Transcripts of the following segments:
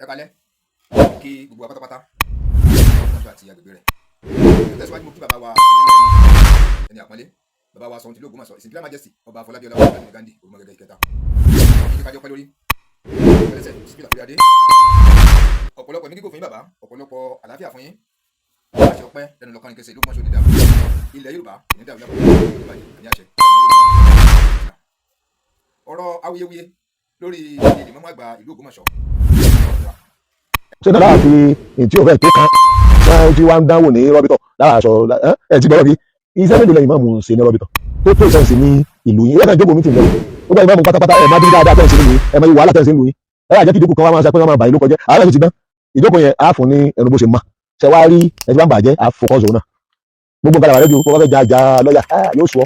Ẹ kalẹ́, kí gbogbo wa pátápátá ọjọ́ àti agbègbè rẹ̀. Tẹ̀síwájú, mo kí bàbá wa ẹni àpọ́nlé, bàbá wa Ṣọ̀ún tìlú Ògbómọ̀ṣọ́, His Imperial Majesty Ọba Afọlábí Ọláwálé Ghandi Olúmọgẹ́gẹ́ ìkẹta. Kí kájọ pẹ́ lórí ẹlẹ́sẹ̀ síbílà kúrẹ́ adé. Ọ̀pọ̀lọpọ̀ ní gígùn fún yín, bàbá, ọ̀pọ̀lọpọ̀ àlàáfíà fún yín. Àṣẹ ọpẹ́ lẹ́nu lọ́kàn ní kẹsẹ̀ ìlú Ògbómọ̀ṣọ́ ní dàrú, ilẹ̀ Yorùbá ní dàrú lápapọ̀ ní àṣẹ. Ọ̀rọ̀ awuyewuye lórí ilé ìmọ̀mọ́ àgbà ìlú Ògbómọ̀ṣọ́. Ṣé dára fi ìtí òfẹ́ tó kan wọ́n ti wá ń dánwò ní rọ́bìtọ̀ lára aṣọ ẹ̀ ti gbọ́dọ̀ bí iṣẹ́ mélòó lẹ́yìn ìmáàmù ṣe ní rọ́bìtọ̀ tó ìṣẹ́ ní ìlú yìí? Ẹ̀ka ìjókòó meeting lọ́wọ́ gbogbo ìmáàmù pátápátá. Ẹ̀ máa dín dáadáa tẹ̀ ń ṣe nílùú yìí, ẹ̀ máa wàhálà tẹ̀ ń ṣe nílùú yìí. Ẹ̀ yà jẹ́ kí ìjókòó kan wá máa ṣe pé wọ́n máa bà ìlú kọjá. Àárẹ̀ ti dán ìjókòó yẹn á fún ní ẹnu bó ṣe mọ́ ṣe wá rí ẹ ti bá ń bàjẹ́, á focus òun náà. Gbogbo nǹkan àwàrẹ́ ju bó bá fẹ́ ja ja lọ́yà yóò sọ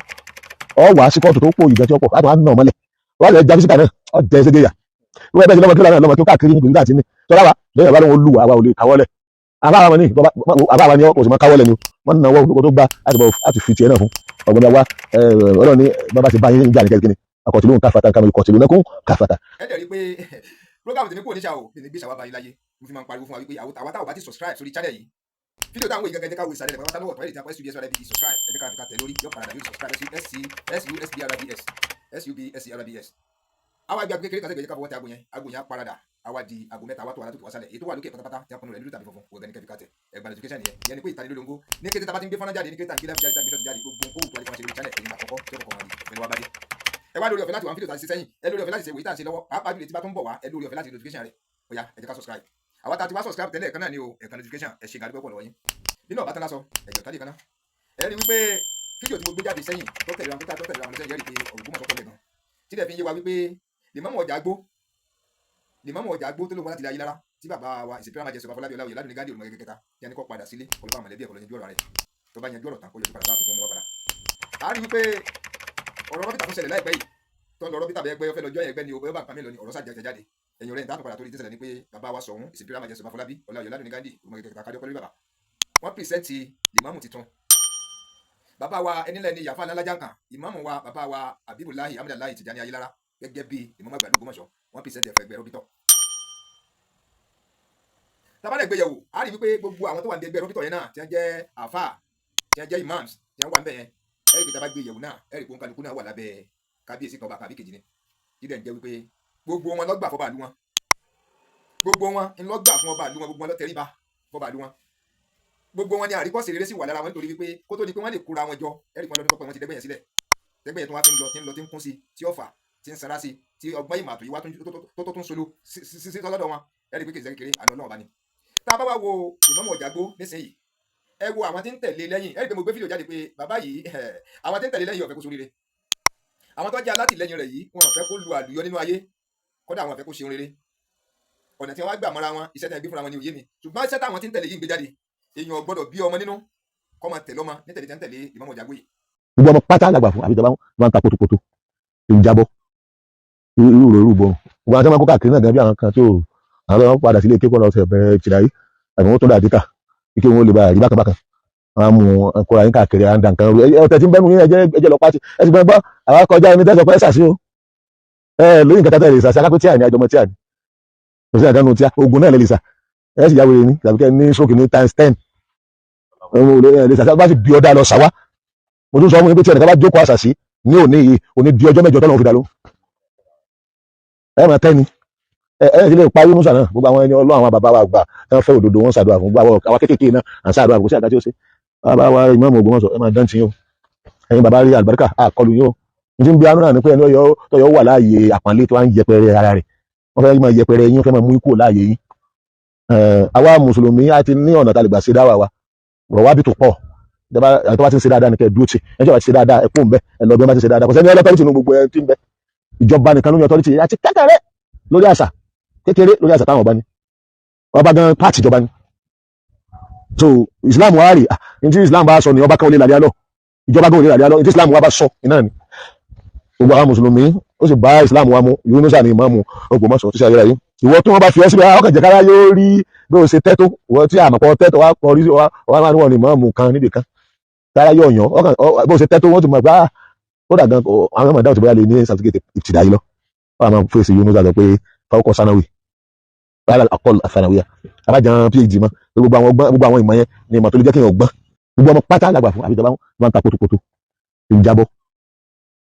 ọ wà á sí kóòtù tó pò ìgbà tí ó pọ̀ láti wá nà mọ́lẹ̀ wọ́n lè ja physical náà ọ jẹ́ ṣẹ́gẹ́ yà wọ́n bẹ́ẹ̀ ti lọ́mọ kí lọ́nà lọ́mọ tó káàkiri nígbà tí ní tọ́lá wa lẹ́yìn àbá lóun lù wá, ò lè káwọ́lẹ̀. Àbá wa ní àbá wa ní kò sì máa káwọ́lẹ̀ ni wọ́n náwó kó tó gbá láti bọ̀ láti fi tiẹ̀ náà fún ọ̀gbọ́n wa. Ọlọ́run ní bàbá ti bá yín jà ní kẹ́kẹ́ ni akọ̀tìlú káfàtà kàmú ìkọ̀tìlú náà kún káfàtà. Ẹ dẹ̀ rí i pé program tèmi kò ní ṣá o, mi ní gbé ṣàwábà yín láyé. Mo fi máa ń pariwo fún wa wípé àwọn táwọn bá ti subscribe sórí channel yìí, fídíò táwọn èèyàn gẹ́gẹ́ ká wo ìsàlẹ̀ rẹ̀ pátá lọ́wọ́ tọ́lẹ̀ tí a kọ́ subscribe, subscribe. Ẹ jẹ́ ká fi ká tẹ̀ lórí yóò padà yóò subscribe. S S U S B R B S S U B S R B S. Àwa gbé kékeré kan sẹ́gbẹ̀ẹ́, ká fọwọ́ tẹ aago yẹn. Aago yẹn á parada, àwa di aago mẹ́ta, àwa tó wà látòkè wá sálẹ̀. Èyí tó wà lókè pátápátá tí a kọ́nu rẹ̀ lórí tàbí funfun wọ̀gẹ́ ní kẹfì ká tẹ̀. Ẹgbà notification yẹn. Yẹn ni pé ìtanilólobó ní kété tá a bá ti ń gbé fọ́nrán jáde, ní kété tá a ń gbé live jáde, tá a gbé short jáde, gbogbo nǹkó tó wà ní kí wọ́n ṣe lórí channel, ẹ̀yin àkọ́kọ́ tí ó kọ́kọ́ wọn rí ọ̀fẹ́ ni wá bá dé. Ẹ wá lórí ọ̀fẹ́ láti wà fídíò tá a ti ṣe sẹ́yìn, ẹ lórí ọ̀fẹ́ láti ṣe wèyí tá a ṣe lọ́wọ́, pàápàá jùlọ tí bá tún bọ̀ wá, ẹ lórí ọ̀fẹ́ láti notification rẹ̀. Ó yá, ẹ jẹ́ ká subscribe. Àwa tá a ti wá subscribe tẹ́lẹ̀ kan náà ni o, ẹ̀kan notification. Ẹ ṣe gàdúgbò pọ̀ lọ́wọ́ yín nínú ọ̀bá tán lásọ ẹ̀jọ̀ tálẹ̀ kan náà. Ẹ rí wípé fídíò tí mo gbé jáde sẹ́yìn tó tẹ̀lé wọn, tó tẹ̀lé wọn sẹ́yìn, ẹ rí pé ọ̀rọ̀ Ògbómọ̀ṣọ́ pọ̀ lẹ́gan tí dẹ̀ fi ń yé wa wípé lèmọ́mù ọjà gbó tó lóun láti ilé ayé lára tí bàbá wa His Imperial Majesty Ọba Fọlábí Ọláoyè Ládùnní Ghandi Olùmọ̀gẹ́gẹ́ kẹta tí a ní kó padà sílé, kó lọ bá mọ̀lẹ́bí ẹ̀, kó lọ yanjú ọ̀rọ̀ rẹ̀. Tó bá yanjú ọ̀rọ̀ tán, kó yọjú padà sáàfin fún wa padà. A rí wípé ọ̀rọ̀ rọ́bìtà tó ṣẹlẹ̀ láìpẹ́ yìí, tó ń lọ rọ́bìtà bẹ́ẹ̀ pé ó fẹ́ lọ jọ́ ẹgbẹ́ ni o, bóyá bá nǹkan mélòó ni ọ̀rọ̀ sàjẹ́ jáde. Ẹ̀yìn ọ̀rẹ́ ìtàn padà torí tẹ́sẹ̀lẹ̀ ni pé bàbá wa Ṣọ̀ún, His Imperial Majesty Ọba Fọlábí Ọláoyè Ládùnní Ghandi Olùmọ̀gẹ́gẹ́ kẹta, kájọ́ pẹ̀lú bàbá wọ́n present ìmáàmù tuntun. Bàbá wa ẹnilẹ̀ ni yàfa alájà kan ìmáàmù wa, bàbá wa Abibulahi Amidalahi Tijani Ayilara, gẹ́gẹ́ bí ìmáàmù àgbà l'Ógbómọ̀ṣọ́, wọ́n present ẹ̀fọ́ ẹgbẹ́ rọ́bìtọ̀. Tabalẹ̀ gbéyẹ̀wò, a rí wípé gbogbo àwọn tó wà ní ẹgbẹ́ rọ́bìtọ̀ yẹn náà, tí wọ́n jẹ́ àfà, tí wọ́n jẹ́ imams, tí wọ́n wà ń bẹ̀ yẹn, ẹ̀rí pé tá a bá gbéyẹ̀wò náà, ẹ̀rí pé òǹkàlùkù náà wà lábẹ́ kábíyèsí kan, ọba kàbí kejì ni. Jídẹ̀ ń jẹ́ wípé gbogbo wọn ló gbà fọba ìlú wọn, gbogbo wọn ń ló gbà fún ọba ìlú wọn, gbogbo wọn ló tẹríba fọba ìlú wọn, gbogbo wọn ni àríkọ́sí rere sì wà lára wọn, nítorí wípé kó tó di pé wọ́n lè kóra wọn jọ, ẹ̀rí kan lọ́dún tó pẹ́ wọ́n ti dẹ́gbẹ̀yẹn sílẹ̀. Dẹ́gbẹ̀yẹn tó wá fi ń lọ, tí ń lọ, tí ń kún sí, tí ó fà, tí ń sanra sí, tí ọgbọ́n ìmọ̀ àtòyí wá tó tún solo sí lọ́dọ̀ wọn. Ẹ̀rí pé kìí ṣe kékeré, àná Ọlọ́run bá ní. Tá a bá wá wo ìmọ̀mọ̀ Ọ̀jàgbó nísìnyìí, ẹ wo àwọn tí ń tẹ̀lé lẹ́yìn. Ẹ̀rí pé mo gbé fídíò jáde pé bàbá yìí, àwọn tí ń tẹ̀lé lẹ́yìn ò fẹ́ kó ṣoríire. Àwọn tó jẹ́ alátìlẹ́yìn rẹ̀ yìí, wọn ò fẹ́ kó lu àlùyọ nínú ayé, kódà wọn ò fẹ́ kó ṣeun rere. Ọ̀nà tí wọ́n wá gbà mọ́ra wọn, iṣẹ́ tí wọ́n gbé fúnra wọn ní òye mi, ṣùgbọ́n iṣẹ́ táwọn tí ń tẹ̀lé yìí ń gbé jáde, èèyàn ò gbọ́dọ̀ bí ọmọ nínú kọ́ máa tẹ̀lé ọmọ ní tẹ̀lé tí ń tẹ̀lé ìmọ̀mọ̀ Ọ̀jàgbó yìí. Gbogbo ọmọ pátá làgbà fún àbí ìjọba máa ń ta kótókótó ń jábọ́ irú rẹ̀ irú bọ̀rùn. Gbogbo àwọn tí wọ́n máa kó káàkiri náà gan, bí àwọn kan tí ò àwọn tó wọ́n padà sílé kékọ̀ọ́ lọ sẹ̀ bẹ̀rẹ̀ tìráyé àbí wọ́n tó dà díkà ike wọn lè ba àrí bákan bákan, wọn á mú kóra yín káàkiri à ń da nǹkan rú. Ọ̀tẹ̀ tí ń bẹ́nu yín, ẹjẹ́ lọ pátì ẹ sì gbọ́n àwọn kọjá ẹni tẹ́sán pé ẹ sàṣì o. Ẹ lóyún nǹkan tẹ́lẹ̀ lè sàṣì akápẹ́ tí à ní àjọmọ́ tí à ní kò sí àdánù tí a ogun náà lè lè sà. Ẹ sì yàwó ní tàbí kẹ́ ní stroke ní times 10 lè sàṣì bá sì bí ọdá lọ sàwá. Mo tún sọ fún yín pé tí ẹnìkan bá jókòó àṣàṣì ní òní yìí, òní di ọjọ́ 8 tọ́lọ́ fi dá ló ẹ máa tẹ́ni. Ẹ ti lè parí musa náà. Gbogbo àwọn ẹni Ọlọ́run, àwọn bàbá wa gbà tí wọ́n fẹ́ òdodo, wọn ṣàdúrà fún gbogbo àwọn kéékèèké náà à ń ṣàdúrà. Kò sí àgbà tí ó ṣe bàbá wa ìmáàmù Ògbómọ̀ṣọ́, ẹ máa dán tiyín o. Ẹ̀yin bàbá rí àlùbáríkà àkọlù yín o. Ní tí ń bí anú náà ni pé ẹni ọyọ tọyọ wà láàyè àpọ́nlé tó wá ń yẹpẹrẹ ara rẹ̀, wọ́n fẹ́ máa yẹpẹrẹ yín, wọ́n fẹ́ máa mú ikú láàyè yín. Àwa mùsùlùmí á ti ní ọ̀nà tá a lè gbà ṣe dáwà wa rọ̀ wá bí tó pọ̀. Ìjọba tó bá ti ń ṣe dáadáa ní kẹ́ ẹ dúró tì. Ẹni tí wọ́n ti ṣe dáadáa, ẹ kó ń bẹ, ẹ lọ bí wọ́n bá ti ṣe dáadáa. Kò sẹ́ni authority nínú gbogbo ẹ tí ń bẹ. Ìjọba nìkan ló ní authority àti kékeré lórí àṣà, kékeré lórí àṣà táwọn ọba ní. Ọba gan pàtì ìjọba ni. So Islam wa rè ní tí Islam bá sọ ní ọba kan ò lè làlẹ́ àlọ́, ìjọba gan ò lè làlẹ́ àlọ́. Ní tí Islam wa bá sọ iná ni gbogbo àwọn mùsùlùmí ó sì bá Islam wa mu. Yunusa ní ìmáàmù Ògbómọ̀ṣọ́ tó ṣe àyẹ̀rẹ̀ yìí. Ìwọ tí wọ́n bá fi ọ́ síbẹ̀, ọkàn jẹ́ kára yóò rí bí o ṣe tẹ́ tó. Ìwọ tí àmọ̀pọ̀ tẹ́ tó wá kọ rí wá wá níwọ̀n ní ìmáàmù kan níbì kan tára yóò yàn ọkàn bó ṣe tẹ́ tó, wọ́n ti mọ̀ pé ó dà gan. Àwọn ọmọ ìdáhùn ti bóyá lè ní certificate ìtìdá yìí lọ, wọ́n á máa fèsì Yunusa sọ pé fáwọkọ̀ sanawi. Rárá, àkọlù àfànàwíyà abájan PhD mọ́. Gbogbo àwọn ọgbọ́n, gbogbo àwọn ìmọ̀ yẹn ni ìmọ̀ tó lè jẹ́ kéèyàn gbọ́n. Gbogbo ọmọ pátá làgbà fún, àbí ìjọba wọn ń ta kótókótó ń jábọ́,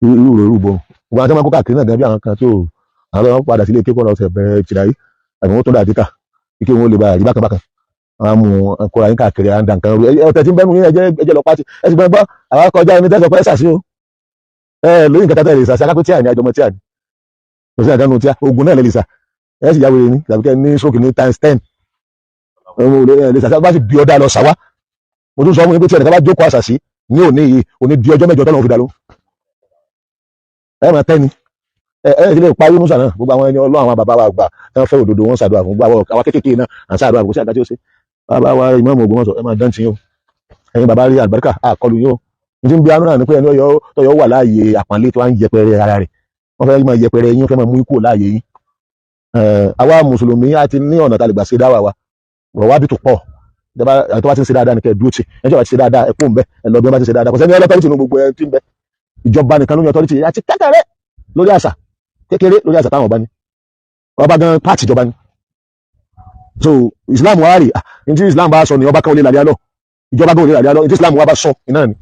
irú rẹ̀, irú bọ̀rùn. Gbogbo àwọn tó máa ń kó káàkiri náà gan, bí àwọn kan tí ò àwọn tó padà sílé kékọ̀ọ́ lọ bẹ̀rẹ̀ ìtìláyé, àbí wọ́n tó dà díkà kí wọ́n lè ba àrí bákan bákan. Wọ́n á mú kóra yín káàkiri, à ń da nǹkan rú. Ọ̀tẹ̀ tí ń bẹ́nu yín, ẹjẹ́ lọ pátì. Ẹ sì gbọ́n àwọn kọjá ẹni tẹ́sán pé ẹ sàṣì o. Ẹ lóyún nǹkan tẹ́lẹ̀ lè sàṣì akápẹ́ tí à ní àjọmọ́ tí à ní kò sí àdánù tí a ogun náà lè sà. Ẹ sì yáwó ní tàbí kẹ́ ní stroke ní times 10 lè sàṣì. Bá sì bí ọdá lọ sàwá. Mo tún sọ fún yín pé tí ẹnìkan bá jókòó àṣàṣì ní òní yìí, òní di ọjọ́ 8 tọ́lọ́ fi dá ló ẹ máa tẹ́ni. Ẹ ẹ ti lè parí musa náà. Gbogbo àwọn ẹni ọlọ́, àwọn bàbá wa àgbà tí wọ́n fẹ́ òdodo, wọn ṣàdúrà fún gbogbo àwọn kéékèèké náà, à ń ṣàdúrà fún. Kò sí àgbà tí ó ṣe bàbá wa Ìmáàmù Ògbómọ̀ṣọ́. Ẹ máa dán tiyín o. Ẹ̀yin bàbá rí àlùbáríkà àkọlù yín o. Ní ti ń bí anú náà ni pé ẹni ọyọ tọyọ wà láàyè àpọ́nlé tí wọ́n ń yẹpẹrẹ ara rẹ̀, wọ́n fẹ́ máa yẹpẹrẹ yín, wọ́n fẹ́ máa mú ikú láàyè yín. Àwa mùsùlùmí á ti ní ọ̀nà tá a lè gbà ṣe dáwà wa rọ̀ wá bí tó pọ̀. Ìjọba tó bá ti ń ṣe dáadáa ni kẹ́ ẹ dúró tì. Ẹni tí wọ́n bá ti ṣe dáadáa, ẹ kó ń bẹ, ẹ lọ bí wọ́n bá ti ṣe dáadáa. Kò sẹ́ni authority nínú gbogbo ẹ tí ń bẹ. Ìjọba nìkan ló ní authority àti kékeré lórí àṣà, kékeré lórí àṣà táwọn ọba ní. Ọba gan pàtì ìjọba ni. So Islam wa rè ní tí Islam bá sọ ní ọba kan ò lè làlẹ́ àlọ́, ìjọba gan ò lè làlẹ́ àlọ́. Ní tí Islam wa bá sọ iná ni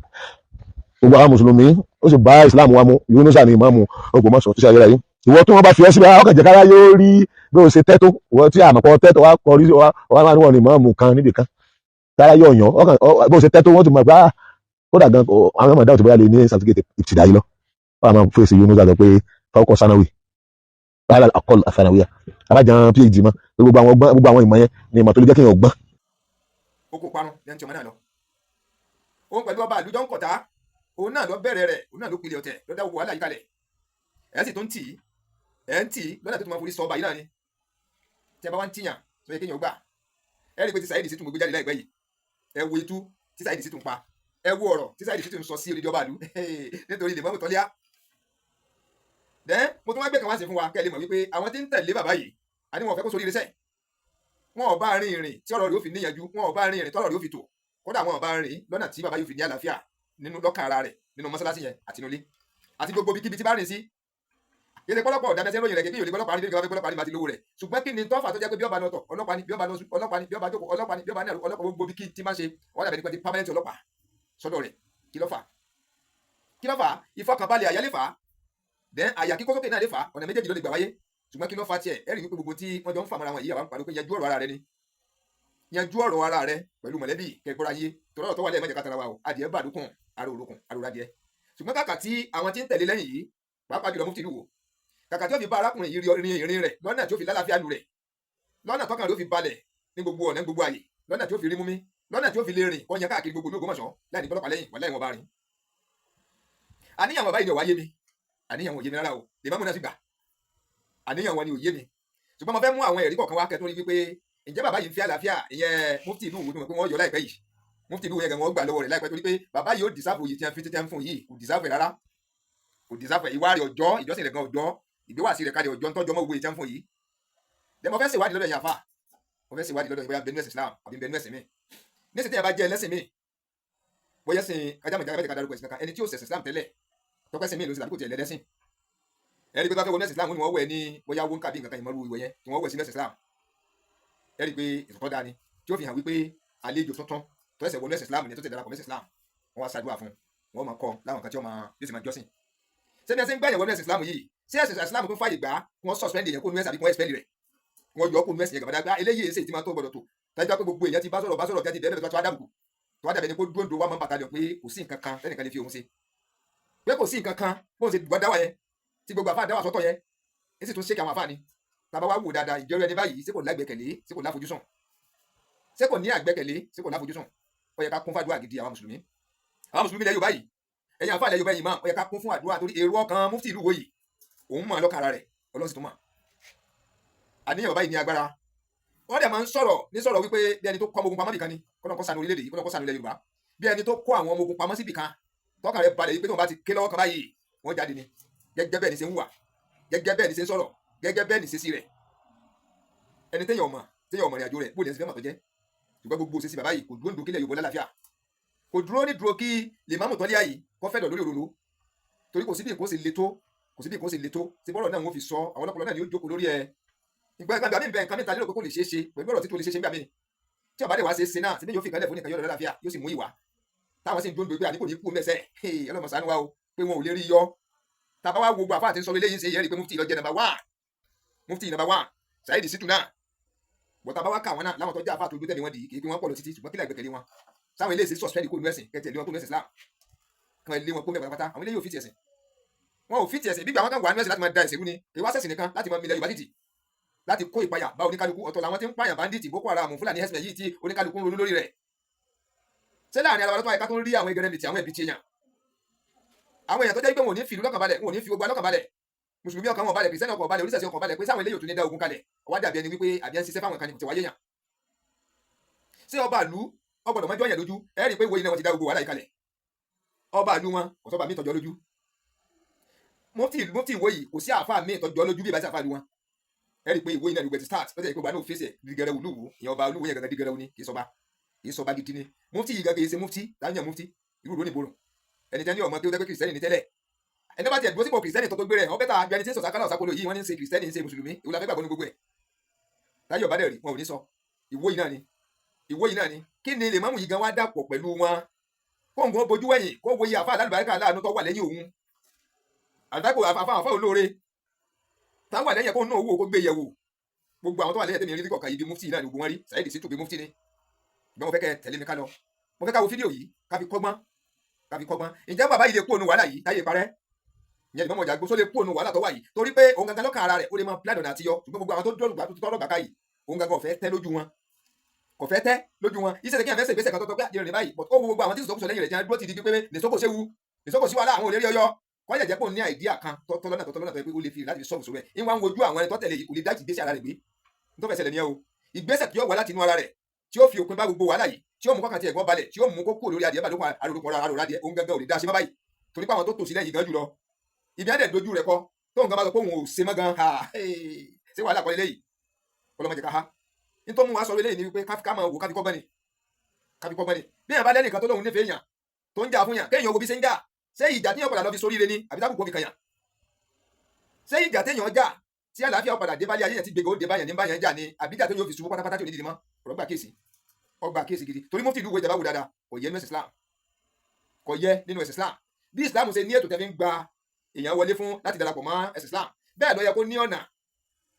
gbogbo àwọn mùsùlùmí ó sì bá Islam wa mu. Yunusa ni ìmáàmù Ògbómọ̀ṣọ́ tó ṣe ayẹyẹ yìí. Ìwọ tí wọ́n bá fi ọ́ síbẹ̀, ọkàn jẹ́ kára yóò rí bí o ṣe tẹ́ tó. Ìwọ tí àmọ̀pọ̀ tẹ́ tó wá kọrí wá wá níwọ̀n ní ìmáàmù kan níbì kan kára yóò yàn ọkàn bó ṣe tẹ́ tó. Wọ́n ti mọ̀ pé kódà gan àwọn ọmọ dáwọ̀ tí bóyá lè ní certificate ìtìdá yìí lọ. Wọ́n máa fèsì Yunusa sọ pé fọwọ́kọ sanawi rárá, àkọlù àfànàwíyà abájan PhD mọ́. Gbogbo àwọn ọgbọ́n, gbogbo àwọn ìmọ̀ yẹn ni ìmọ̀ tó lè jẹ́ kéèyàn gbọ́n. Ó kó parun lẹ́yìn tí ọmọ náà lọ. Òun pẹ̀lú ọba àlùjọ ń kọ̀tá. Òun náà lọ bẹ̀rẹ̀ rẹ̀, òun náà ló pilẹ̀ ọ̀tẹ̀, ló dá gbogbo wàhálà yìí kalẹ̀. Ẹ̀ sì tún tì í, ẹ̀ ń tì í lọ́nà tó tún máa forí sọ ọba yìí náà ni. Tí a bá wá ń tìyàn tó yẹ kéèyàn gbà, ẹ rí i pé tí Saheed Shittu gbé jáde láìpẹ́ yìí, ẹ wo itú tí Saheed Shittu ń pa, ẹ wo ọ̀rọ̀ tí Saheed Shittu ń sọ sí odidi ọba àlú nítorí lè mọ́mú tọ́líà. Then mo tún wá gbé kan wá sí fún wa kẹ́ ẹ lè mọ̀ wípé àwọn tí ń tẹ̀lé bàbá yìí, àní wọn ò fẹ́ kó sórí irinṣẹ́. Wọn ò bá rin ìrìn tí ọ̀rọ̀ rẹ̀ ó fi níyanjú, wọn ò bá rin ìrìn tọ́rọ̀ rẹ̀ ó fi tò. Kódà wọn ò bá rìn lọ́nà tí bàbá yóò fi ní àlàáfíà nínú lọ́kàn ara rẹ̀, nínú mọ́sálásí yẹn àti inú ilé àti gbogbo ibikíbi tí bá rìn sí. Yéé pọ́lọ́pọ̀ ọ̀dà bẹ́sẹ̀ ròyìn rẹ̀ kí yóò lè gbọ́lọ́pàá rí bí gbọ́lọ́pàá rí bá ti lówó rẹ̀. Ṣùgbọ́n kí ni tọ́fà tó jẹ́ pé bí ọba nọtọ̀ ọlọ́pàá ni, bí ọba nọsù ọlọ́pàá ni, bí ọba jókòó ọlọ́pàá ni, bí ọba ní ọlọ́pàá, gbogbo bí kí tí máa ń ṣe wọ́n dàbẹ̀ nípa ti permanent ọlọ́pàá sọ́dọ̀ rẹ̀? Kí ló fà? Kí ló fà? Ìfọkànbalẹ̀ àyà lè fà á, then àyà kíkó sókè náà lè fà á. Ọ̀nà méjèèjì ló lè gbà wáyé. Ṣùgbọ́n kí ló fà tiẹ̀? Ẹ rí wípé gbogbo tí wọ́n jọ ń fàmọ́ra wọn yìí, àwọn pàdé pé yanjú ọ̀rọ̀ ara rẹ ni, yanjú ọ̀rọ̀ ara rẹ pẹ̀lú mọ̀lẹ́bí kẹ́kọ̀ọ́ ayé tọ́lọ́ ọ̀rọ̀ tó wà lẹ́yìn mọ́jẹ̀ kátàrà wa o. Adìẹ bàdúkùn aró òrókùn aró adìẹ. Ṣùgbọ́n kàkà tí àwọn tí ń tẹ̀lé lẹ́yìn yìí, pàápàá jùlọ mufti ìlú wo, kàkà tí ó fi bá arákùnrin yìí rin ìrìn rẹ̀ lọ́nà tí ó fi lálàáfíà lù rẹ̀, lọ́nà tọ́kàn rẹ̀ ó fi balẹ̀ ní gbogbo ọ̀nà, gbogbo àyè, lọ́nà tí ó fi rí mú mi, lọ́nà tí ó fi lè rìn kọ́ yan káàkiri gbogbo ní Ògbómọ̀ṣọ́ láì ní gbọ́lọ́pàá lẹ́yìn, wọ́n láì wọ́n bá rìn. Àníyàn wọn báyìí ni ò wá yé mi. Àníyàn wọn ò yé mi rárá o. Lè má mú náà sì gbà àníyàn wọn ni ò yé mi. Ṣùgbọ́n mo fẹ́ mú àwọn ẹ̀rí kọ̀ọ̀kan wá kẹ́tọ́ rí wípé ǹjẹ́ bàbá yìí ń fẹ́ àlàáfíà. Ìyẹn mufti ìlú Ìwó pé wọ́n yọ láìpẹ́ yìí. Mufti ìlú Ìwó yẹn gan wọ́n gbà lọ́wọ́ rẹ̀ láìpẹ́, torí pé bàbá yìí ó deserve oyè tí wọ́n fi títẹ́ ń fún yìí. Kò deserve rárá, kò deserve. Ìwà rẹ̀ ọjọ́, ìjọsìn rẹ̀ gan ọjọ́, ìgbéwàsí rẹ̀ kalẹ̀ ọjọ́, ń tọ́jọ́ mọ́ owó tí wọ́n fún yìí. Dẹ́ mo fẹ́ ṣèwádìí lọ́dọ̀ yẹn àfà, mo fẹ́ ṣèwádìí lọ́dọ̀ yẹn bóyá bẹnu ẹ̀sìn Islam àbí bẹnu ẹ̀sìn mi. Nísìsiyìí tí yẹn bá jẹ́ ẹlẹ́sìn mi, bóyá ẹ̀sìn kájámọ̀já bẹ́ẹ̀ ká dárúkọ ẹ̀sìn kankan, ẹni tí ó ṣẹ̀sìn Islam tẹ́lẹ̀, tọ́pẹ́sìn mi ló ń ṣe tàbí kò tiẹ̀ lẹ́lẹ́sìn, ẹni pé tó bá fẹ́ wọnú ẹ̀sìn Islam, wọ́n ní wọ́n wẹ̀ ní bóyá wọ́n ń kàbí nǹkan kan ìmọ̀rú ìwẹ̀ yẹn tí wọ́n wẹ̀ sí ẹ̀sìn Islam. Ẹ rí i pé ìtọ́tọ́ dáa ni tí ó fi hàn wípé àlejò tuntun tó ẹsẹ̀ wọnú ẹ̀sìn Islam ni, tó ti darapọ̀ mẹ́sìn Islam, wọ́n wá ṣàdúrà fún wọ́n, máa kọ́ láwọn kan tí wọ́n máa yóò sì máa jọ́sìn. Ṣé bí ẹ ṣe ń gbẹ̀yẹ̀ wọnú ẹ̀sìn Islam yìí, ṣé ẹ̀sìn Islam tó fàyè gbà wọ́n suspend èèyàn kó nu ẹ̀sìn àbí kí wọ́n expel rẹ̀, wọ́n yọ kó nu ẹ̀sìn yẹn gàbàdà gbá eléyìí èsì tí máa tó gbọdọ̀ tó tájú pé gbogbo èèyàn ti bá sọ̀rọ̀ bá sọ̀rọ̀ tí a ti bẹ̀rẹ̀ tó wá dàbùkù, tó wá dàbẹ̀ ni kó dúró wá máa ń bàtàlẹ̀ pé kò sí nǹkan kan tẹ́nìkan lè fi òun ṣe, pé kò sí nǹkan kan bóun ṣe gbọ́ dáwà yẹn tí gbogbo àfáà dáwà sọ́tọ̀ yẹn, ní sì tún ṣèkì àwọn àfáà ni. Tàbá wá wò dáadáa, ìjọra ẹni báyìí, ṣé kò lágbẹ́kẹ̀lé? Ṣé kò láfojúsùn? Ṣé kò ní àgbẹ́kẹ̀lé? Ṣé kò láfojúsùn? Ó yẹ ká kún fún àdúrà gidi. Àwọn mùsùlùmí, àwọn mùsùlùmí ilẹ̀ Yorùbá yìí, ẹ̀yin àfáà ilẹ̀ Yorùbá yìí máa, ó yẹ ká kún fún àdúrà, torí èrò ọkàn mufti ìlú wo yìí, òun mọ̀ lọ́kàn ara rẹ̀, Ọlọ́run sì tún mọ̀. Àníyàn bàbá yìí ní agbára. Wọ́n dẹ̀ máa ń sọ̀rọ̀ ní sọ̀rọ̀ wípé bí ẹni tó kọ́ ọmọ ogun pamọ́ bìkan ni. Kọ́nà kó ṣàánú orílẹ̀-èdè yìí, kọ́nà kó ṣàánú ilẹ̀ Yorùbá. Bí ẹni tó kó àwọn ọmọ ogun pamọ́ síbì kan, tọ́kàn rẹ̀ balẹ̀ yìí pé tóun bá ti ké lọ́wọ́ kan báyìí, wọ́n jáde ni. Gẹ́gẹ́ bẹ́ẹ̀ ni ṣe ń hùwà, gẹ́gẹ́ bẹ́ẹ̀ ni ṣe ń sọ̀rọ̀, gẹ́gẹ́ bẹ́ẹ̀ ni ṣe sí rẹ̀. Ẹni téèyàn ọmọ, téèyàn ọmọ ìrìn àjò rẹ̀, bóòlù ẹni sì fẹ́ mọ̀ tó jẹ́. Ṣùgbọ́n gbogbo òṣèṣì bàbá yìí kò dúró ní dúró kílẹ̀ Yorùbá lálàáfíà, kò dúró ní dúró kí lèmámù tọ́lé àyè kọ́ fẹ́ dọ̀ lórí òróró, torí kò sí bí nǹkan ó ṣe le tó, kò sí bí nǹkan ó ṣe le tó tí bọ́rọ̀ náà wọ́n fi sọ. Àwọn ọlọ́pàá náà ni ó jókòó lórí ẹ̀. Ìgbà ìgbà mi bẹ nǹkan mẹ́ta lérò pé kò lè ṣeé ṣe pẹ̀lú ọ̀rọ̀ tí tó lè ṣeé ṣe nígbà míì tí ọba dẹ̀ wá ṣe é ṣe náà síbi yóò fi ìkànlẹ̀ fún nìkan, yóò lọ lálàáfíà, yóò sì mú ìwà táwọn sì ń dúró pé àdínkù ní kú mẹ́sẹ̀. Ọlọ́mọ ṣàánú wa o, pé wọn ò lè rí yọ. Tàbá wá wo gbogbo àfáà tí ń sọ eléyìí, ṣe yẹ́rìí pé mufti ló jẹ́ number one, mufti number one, Saheed Shittu náà. Bọ̀tà bá wá kà wọ́n náà láwọn tó jẹ́ àfáà tó dúró tẹ̀lé wọn dì í, kì í pé wọ́n pọ̀ lọ títí, ṣùgbọ́n kílẹ̀ gbẹ̀kẹ̀lé wọn sáwọn eléyìí suspend kó nu ẹ̀sìn kẹtẹ̀ lé wọn kó nu ẹ̀sìn Islam kan lé wọn kó mẹ́ pátápátá. Àwọn eléyìí ò fi ti ẹ̀sìn, wọn ò fi ti ẹ̀sìn. Bí àwọn kan wà nínú ẹ̀sìn láti máa da ẹ̀sìn rú ni, kì í wá sẹ̀sìn nìkan, láti máa milẹ̀ Yorùbá títì, láti kó ìpayà bá oníkálukú. Ọ̀tọ̀ làwọn tí ń pààyàn, bandit, Boko Haram, Fúlàní herdsmen yìí tí oníkálukú ń ronú lórí rẹ̀. Ṣé láàrin ara wa lọ́tọ́ àyíká tó ń rí àwọn ẹgẹrẹ mìtì, àwọn ẹbí ti èèyàn, àwọn èèyàn tó jẹ́ pé wọn ò ní fi ìlú lọ́kàn balẹ̀, wọn ò ní fi gbogbo lọ́kàn balẹ̀, mùsùlùmí ọkàn wọn balẹ̀, kìrìsìtẹ́nì ọkàn balẹ̀, oníṣẹ̀ṣe ọkàn balẹ̀, pé sáwọn eléyìí ò tún ní dá ogun kalẹ̀? Ọwọ́ dàbí ẹni wípé àbí ẹni ṣiṣẹ́ fáwọn kan ní kò tí wáyé yàn. Ṣé ọba ìlú ọgbọ́dọ̀ mọ́jọ́ yẹn lójú? Ẹ rí i pé wo iná wọn ti dá gbogbo wàhálà yìí kalẹ̀. Ọba ìlú wọn kò sọ́ba mi tọ́jọ́ lójú. Mufti ìwó yìí, kò sí àáfàá mi tọ́jọ́ lójú bí ìbá sí àáfàá ìlú wọn. Ẹ rí i pé ìwó yìí náà lùgbẹ̀ ti start lọ́sẹ̀ yìí pé gbà náà fèsì ẹ̀ dígẹrẹ olúwo ìyẹn, ọba olúwo yẹn gangan dígẹrẹ ni, kì í sọba, kì í sọba gidi ni. Mufti yìí gangan kì í ṣe mufti láyé mufti irú lónìí borò ẹni tẹ́ ní ọmọ tí ó jẹ́ pé kìrìsìtẹ́nì ní tẹ́lẹ̀. Ẹni bá tiẹ̀ dúró sípò kìrìsìtẹ́nì tó tó gbé rẹ̀ ọ bẹ́tà ju ẹni tí ń sọ̀sákálà ọ̀sákolo yìí. Wọ́n ní ń ṣe kìrìsìtẹ́nì, ń ṣe mùsùlùmí, ìwọ la fẹ́ gbàgbọ́ ní gbogbo ẹ̀ táyọ̀ bá dẹ̀ rí wọn ò ní sọ. Ìwó yìí náà ni, ìwó yìí náà ni. Kí ni lè mọ́mù yìí gan wá dàpọ̀ pẹ̀lú wọn? Kó nǹkan bojú wẹ̀yìn, kó wo iye àfa alálùbáríkà aláàánú tó wà lẹ́yìn òun, àtàkù àfa olóore táwọn wà lẹ́yìn ẹ̀, kó ná owó kó gbé yẹ̀wò. Gbogbo àwọn tó wà lẹ́yìn tẹ̀mí rí kọ̀ọ̀kan yìí, bí mufti náà ni gbogbo wọn rí. Saheed Shittu bí mufti ni. Ṣùgbọ́n mo fẹ́ kẹ́ ẹ tẹ̀lé mi ká lọ, mo fẹ́ ká wo fídíò yìí, ká fi kọ́gbọ́n, ká fi kọ́gbọ́n. Ǹjẹ́ bàbá yìí lè kú òun wàhálà yìí táyé parẹ́? Ìyẹn ìmọ̀mọ̀ ìjàgbó só lè kú òun wàhálà tó wà yìí? Torí pé òun gangan lọ́kàn ara rẹ̀, ó lè máa plan ọ̀nà àtiyọ, ṣùgbọ́n gbogbo àwọn tó dọ́rọ̀ gbàká yìí, òun gangan ò fẹ́ tẹ́ lójú wọn, kò fẹ́ tẹ́ lójú wọn. Iṣẹ́ kí ẹ fẹ́ ṣe ìgbésẹ̀ kan tó tọ́ pé àjẹrìn rìn báyìí, but ó wo gbogbo àwọn tí sọ̀kúsọ lẹ́yìn rẹ̀ tí wọ́n dúró ti di pé nìsókò séwu, nìsókò sí wàhálà, àwọn ò lè rí ọyọ kọ́ yẹ̀ jẹ́ pé òun ní idea kan tọ́tọ́ lọ́nà, tọ́tọ́ lọ́nà tó yẹ pé ó lè fi láti fi sọ́ọ̀bù sórí ẹ̀. Ń wá ń wojú àwọn ẹni tó tẹ̀lé yìí, kò lè dá ìgbésẹ̀ ara rẹ̀ gbé. Tó fẹ́ ṣẹlẹ̀ nìyẹn o. Ìgbésẹ̀ tí ó wà láti inú ara rẹ̀ tí ó fi òpin bá gbogbo wàhálà yìí, tí ó mú kọ́kàn tí ẹ̀gbọ́n balẹ̀, tí ó mú kó kúrò lórí adìẹ balẹ̀ àròkọ àròrò adìẹ, òun gangan ò lè dá ṣe má báyìí, torí pé àwọn tó tò sí lẹ́yìn gan jùlọ ibi á dẹ̀ dojú rẹ̀ kọ. Tó nǹkan bá sọ pé òun ò ṣe mọ́ gan ha, ṣé wàhálà kọ́ eléyìí? Ọlọ́mọdé ká ha. Nítorí mú wa sọ eléyìí ni wípé ká máa wò, ká fi kọ́gbọ́n ni, ká fi kọ́gbọ́n ni. Bí èèyàn bá lẹ́nìkan tó lóun nífẹ̀ẹ́ èèyàn tó ń jà fún yàn, kéèyàn wo bí ṣe ń jà. Ṣé ìjà tí yàn padà lọ fi sóríire ni, àbí tábùkù fi kàn yàn? Ṣé ìjà téèyàn jà tí àlàáfíà padà dé bálé ayé yẹn, tí gbégbé ó dé báyàn ní báyàn jà ni, àbí ìjà téèyàn fi ṣubú pátápátá tí ò ní dìde mọ́? Ọ̀rọ̀ gbà kíyèsí, ọgbà kíyèsí gidi, torí mufti ìlú wo ìjọba wò dáadáa, kò yẹ nínú ẹ̀sìn Islam, kò yẹ nínú ẹ̀sìn Islam. Bí Islam ṣe ní ètò tẹ́ fi ń gba èèyàn wọlé fún láti darapọ̀ mọ́ ẹ̀sìn Islam, bẹ́ẹ̀ ló yẹ kó ní ọ̀nà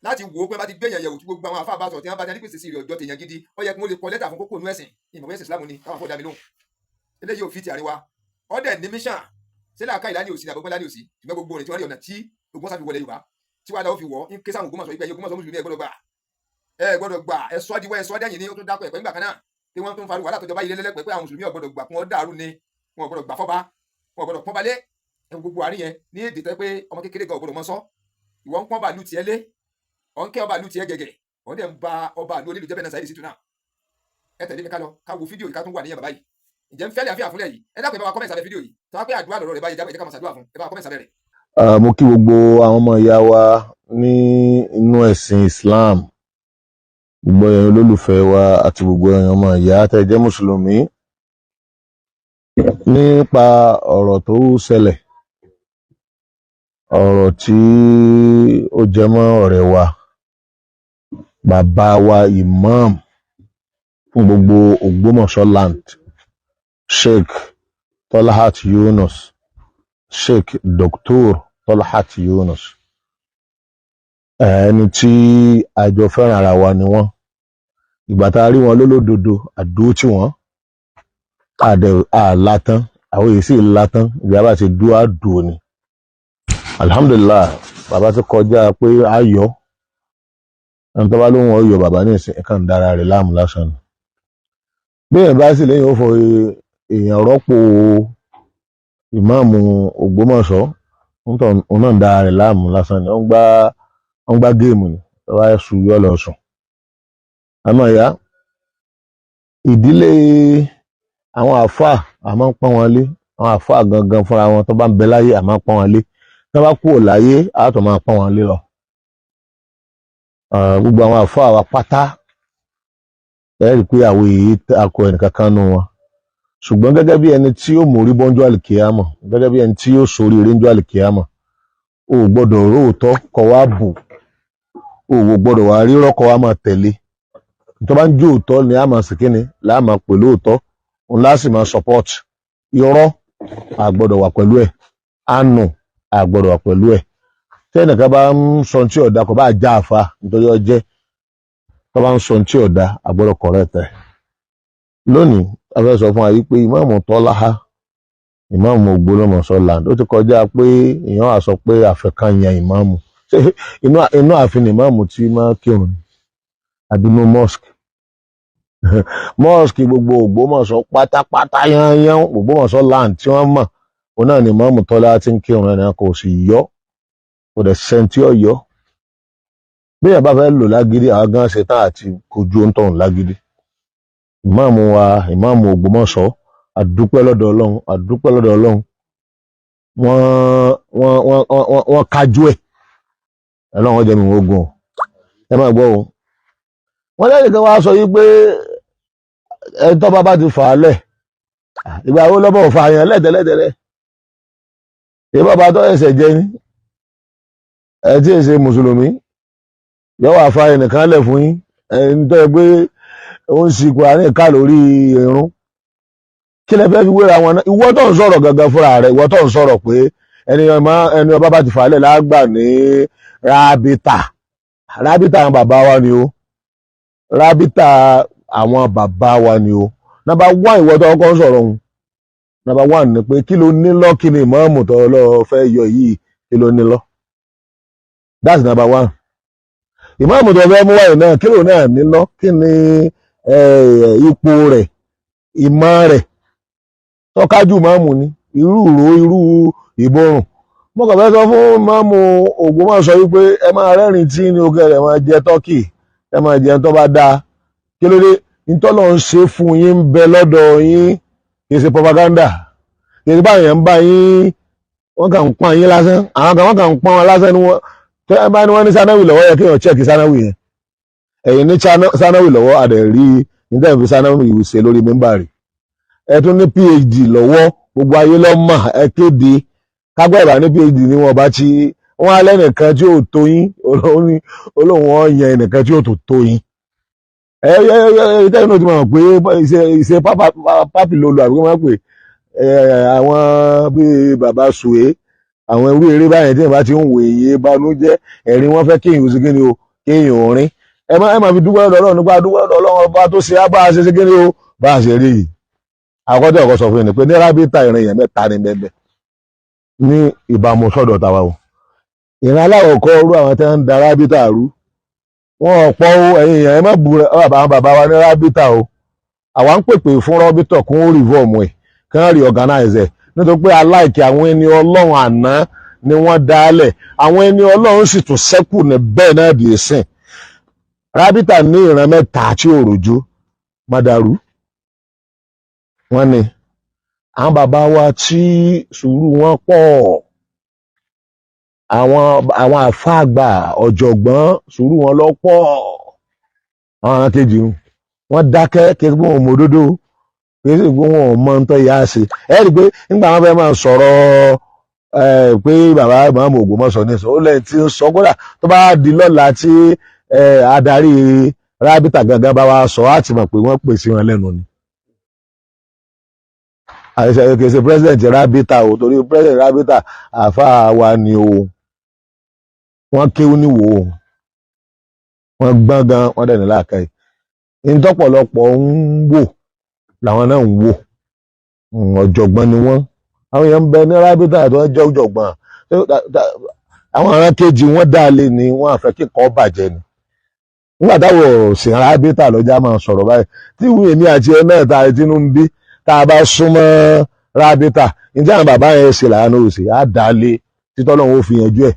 láti wò ó pé bá ti gbé èèyàn yẹ̀wò, tí gbogbo àwọn àfáà bá sọ̀rọ̀, tí wọ́n bá ti ní pèsè sí rẹ̀ ọjọ́ tèèyàn gidi, ó yẹ kí wọ́n lè kọ lẹ́tà fún kókó nú ẹ̀sìn. Ìmọ̀ ẹ̀sìn Islam ni káwọn afọ́ dá mi lóhùn. Eléyìí ò fi ti àríwá ọdẹ ní mission ṣé làákà ìlànà òsì ní àbọ̀gbọ́n lánìí òsì. Ṣùgbọ́n gbogbo ọ̀nà tí wọ́n rí, ọ̀nà tí ogun sáfi wọlé Yorùbá tí wàá dáwọ́ fi wọ́ ń ké sáwọn Ògbómọ̀ṣọ́ ìgbẹ́ Ògbómọ̀ṣọ́, mùsùlùmí ẹ gbọ́dọ̀ gbà, ẹ gbọ́dọ̀ gbà, ẹ sọ́ diwọ́, ẹ sọ́ dẹ́yìn ní. Ó tún dákọ̀ ẹ̀pẹ́ ńgbà kan náà tí wọ́n tún faru wàhálà tọjọba yìí lẹ́lẹ́pẹ́ pé àwọn mùsùlùmí ò gbọ́dọ̀ gbà kún ọ dàrú ni, wọn ò gbọ́dọ̀ gbà fọ́ba, wọn ò gbọ́dọ̀ pọ́n balẹ̀. Ẹ gbogbo àárín yẹn ní èdè tẹ́ pé ọmọ kékeré gan ò gbọ́dọ̀ mọ sọ. Ìwọ ń pọ́n bàálù tiẹ̀ lé, ọ̀ ń kẹ́ ọba àlù tiẹ̀ gẹ̀gẹ̀, ọ̀ ń dẹ̀ ń ba ọba àlù onílù jẹ́ bẹ́ẹ̀ náà. Saheed Shittu náà, ẹ tẹ̀lé mi ká lọ ká wo fídíò yìí, ká tún wà níyẹn bàbá yìí. Ǹjẹ́ ń fẹ́lẹ̀ àfíà fúnlẹ̀ yìí? Ẹ dákun, ẹ bá wa comment sábẹ́ fídíò yìí. Tó wá pé àdúrà lọ́rọ̀ rẹ̀ báyìí, ẹ jẹ́ ká máa ṣàdúrà fún. Ẹ bá wa comment sábẹ́ rẹ̀. Mo kí gbogbo àwọn ọmọ ìyá wa ní inú ẹ̀sìn Islam, gbogbo ẹ̀yin olólùfẹ́ wa àti gbogbo ẹ̀yin ọmọ ìyá tẹ́ jẹ́ mùsùlùmí, nípa ọ̀rọ̀ tó ṣẹlẹ̀, ọ̀rọ̀ tí ó jẹ mọ́ ọ̀rẹ́ wa, bàbá wa, imam fún gbogbo Ògbómọ̀ṣọ́ land, Sheikh Tolhat Yunus, Sheikh Dr. Tolhat Yunus, ẹni tí a jọ fẹ́ràn ara wa ni wọ́n. Ìgbà tá a rí wọn lólódodo, àdúró tí wọ́n àdẹ àlátán, àwọn èyí sì látán. Ìgbà bá ti dúró àdúró ni. Alhamdulilah, bàbá ti kọjá pé ayọ̀ ẹni tó bá lóhùn ọyọ bàbá ní ìsìn ẹ̀ka ń dára rẹ̀ láàmú lásán ni. Bí èèyàn bá sì lẹ́yìn ó fọ èèyàn rọ́pò ìmáàmù Ògbómọ̀ṣọ́, òun náà ń dára rẹ̀ láàmú lásán ni. Ó ń gbá game ni, tó bá sùn yọ lọ sùn. Àmọ́ ìyá ìdílé àwọn àáfàá, àmọ́ ń pọ́n wọn lé. Àwọn àáfàá gangan fúnra wọn tó bá ń bẹ láyé, àmọ́ ń pọ́n wọn lé. Tó bá kúrò láyé, á tó máa pọ́n wọn lé lọ. Gbogbo àwọn àáfàá wa pátá, ẹ rí i pé àwọn èyí akọ ẹnìkankan nù wọn, ṣùgbọ́n gẹ́gẹ́ bí ẹni tí ó mórí bọ́njú àlìkíyàmọ̀, gẹ́gẹ́ bí ẹni tí ó sórí eréńjú àlìkíyàmọ̀, o ò gbọ́dọ̀ róòótọ́ kọ wá bù. Òwò gbọ́dọ̀ wà rírọ́ kọ́ wa máa tẹ̀lé. Tó bá ń jó òótọ́ ni a máa sì kíni là á máa pè lóòótọ́, òun lá sì máa support. Irọ́ a gbọ́dọ̀ wà pẹ̀lú ẹ̀, àánú a gbọ́dọ̀ wà pẹ̀lú ẹ̀. Tí ẹnìkan bá ń sọ tí ọ̀dà kò bá já àfa nítorí ọjẹ́, tó bá ń sọ tí ọ̀dà, a gbọ́dọ̀ correct ẹ̀. Lónìí, a fẹ́ sọ fún wa yìí pé Ìmáàmù Tọ́láhá, Ìmáàmù Ògbómọ̀ṣọ́ land, ó ti kọjá pé èèyàn á sọ pé àfẹ́kàn yan ìmáàmù. Ṣé inú ààfin ìmáàmù tí máa kírun ni àbí inú mosque? Mosque gbogbo Ògbómọ̀ṣọ́ pátápátá yányán, Ògbómọ̀ṣọ́ land tí wọ́n mọ̀, òun náà ni Ìmáàmù Tọ́lá ti ń kírun. Ẹnì kò sì yọ, kò dẹ̀ sẹ́ńtì ọ̀yọ́. Bí èèyàn bá fẹ́ lò lágídí, àwọn gan ṣe tán àti kojú ohun tóun lágídí. Ìmáàmù wa, Ìmáàmù Ògbómọ̀ṣọ́, àdúpẹ́ lọ́dọ̀ Ọlọ́run, àdúpẹ́ lọ́dọ̀ Ọlọ́run. Wọ́n kájú ẹ̀. Ọlọ́run ọjọ́ mi wọ́n gùn. Ẹ máa gbọ́ o. Wọ́n lẹ́yìn kan wá sọ yìí pé ẹni tó bá ti fà á lẹ̀, ìgbà wo lọ́bọ̀ fà yàn lẹ́tẹ̀lẹ́tẹ̀lẹ́? Èyí bàbá tó ẹsẹ̀ jẹ ní ẹ tí ì ṣe mùsùlùmí yọ wà fa ẹnìkan lẹ̀ fún yín, ẹni tó yẹ pé ó ń sì Kùránì ká lórí irun. Kí lẹ fẹ́ fi wéra wọn náà? Ìwọ tó ń sọ̀rọ̀ gangan fúnra rẹ̀, ìwọ tó ń sọ̀rọ̀ pé ẹni ọba bá ti fà á lẹ̀ lágbà ní rábítà. Rábítà àwọn bàbá wa ni o, rábítà àwọn bàbá wa ni o. Number one, ìwọ tó kọ́kọ́ ń sọ̀rọ̀ òun, number one ni pé kí ló ní lọ? Kí ni ìmáàmù tó lọ fẹ́ yọ yìí, kí ló ní lọ? That's number one. Ìmáàmù tó fẹ́ mú wáyé náà, kí ló náà ní lọ? Kí ni ipò rẹ̀, ìmọ̀ rẹ̀ tọ́kájú ìmáàmù ni? Irú ìró, irú ìborùn. Mo kàn fẹ́ sọ fún ìmáàmù Ògbómọ̀ṣọ́ wípé ẹ máa rẹ́rìn tí ní oge rẹ̀, máa jẹ turkey, ẹ máa jẹun tó bá dáa. Kí ló dé? Ntọ́lọ̀ ń ṣe fún yín ń bẹ lọ́dọ̀ yín. Kì í ṣe propaganda, kì í ṣe báyìí ń bá yín. Wọ́n kàn ń pọ́n yín lásán. Àwọn kan, wọ́n kàn ń pọ́n wọn lásán ni. Wọ́n tẹ́ ẹ bá ní wọ́n ní sanawi lọ́wọ́, yẹ kéèyàn check sanawi yẹn. Ẹ̀yin ní sanawi lọ́wọ́, àdẹ̀ rí nígbà fi sanawi ṣe lórí mímbàrí. Ẹ tún ní PhD lọ́wọ́, gbogbo ayé ló mọ̀. Ẹ kéde kágbá ìbá ní PhD ní wọn bá tí wọ́n á lẹ́nìkan tí ò tó yín, olóhùn wọn yan ẹnìkan tí ò tó tó yín. Ẹ ẹ ẹ tẹ́yìn náà ti mọ̀ pé ìṣe pápì lolo, àbí wọ́n pè àwọn bíi bàbá sùwé, àwọn irú eré báyẹn tí wọ́n bá ti ń wò, èyí banújẹ́ ẹ̀rín wọ́n fẹ́ kéèyàn ó sí kíni o, kéèyàn ò rín. Ẹ má fi dúpẹ́ lọ́dọ̀ Ọlọ́run nípa dúpẹ́ lọ́dọ̀ Ọlọ́run ọba tó ṣe á bá a ṣe sí kíni o, bá a ṣe rí yìí. Àkọ́jọ́ ọ̀kọ́ sọ fún yín ni pé ní rábítà, ìrìn yẹn mẹ́ta ní bẹ́ẹ̀ ní ìbámu sọ́dọ̀ tàwa o. Ìran aláwọ̀kọ́ rú, àwọn tí wọ́n ń da rábítà rú, wọn ọ̀pọ̀ o. Ẹ̀yin èèyàn, ẹ má bu àwọn bàbá wa ní rábítà o. Àwa ń pèpè fún rábítà kún ó reform ẹ̀, kí wọ́n reorganize ẹ̀, nítorí pé aláìkí àwọn ẹni Ọlọ́run àná ni wọ́n dálẹ̀. Àwọn ẹni Ọlọ́run sì tún ṣẹ́kù ní bẹ́ẹ̀ náà dì í sìn. Rábítà ní ìran mẹ́ta tí ò rojú mọ́dàrú. Wọ́n ní àwọn bàbá wa tí sùúrù wọn pọ̀, àwọn àfáàgbà ọ̀jọ̀gbọ́n, sùúrù wọn lọ pọ̀. Àwọn kejì wọn dákẹ́, kí wọ́n mọ òdodo, kí sì pé wọn ò mọ ohun tó yá ṣe. Ẹ rí i pé nígbà wọn fẹ́ máa sọ̀rọ̀ pé bàbá ìmáàmù Ògbómọ̀ṣọ́ ní sọ ó lẹ́yìn tí ń sọ, kódà tó bá di lọ́la tí adarí rábítà gangan bá wa sọ, á ti mọ̀ pé wọ́n pè sí wọn lẹ́nu ni. Àìsàn kìí ṣe president rábítà o, torí president rábítà, àáfàá wa ni o. Wọ́n kéwú níwò o, wọ́n gbọ́n gan, wọ́n dẹ̀ ní làákàyè. Ntọ́pọ̀lọpọ̀ ń wò làwọn náà ń wò. Ọ̀jọ̀gbọ́n ni wọ́n. Àwọn èèyàn ń bẹ ní rábítà tó ń jẹ́ ọ̀jọ̀gbọ́n. Àwọn ará kejì wọ́n dá lé ní wọ́n àfẹ́ kíkọ́ bàjẹ́ ni. Nígbà táwọn òsìn rábítà lọ́jà máa sọ̀rọ̀ báyìí, tí ìwé èmi àti ẹ náà ta tinú ń bí tá a bá súnmọ́ rábítà, ǹjẹ́ àwọn bàbá yẹn ṣe làánú òsì á dá lé títọ́ lọ́hùn ó fi yanjú ẹ̀.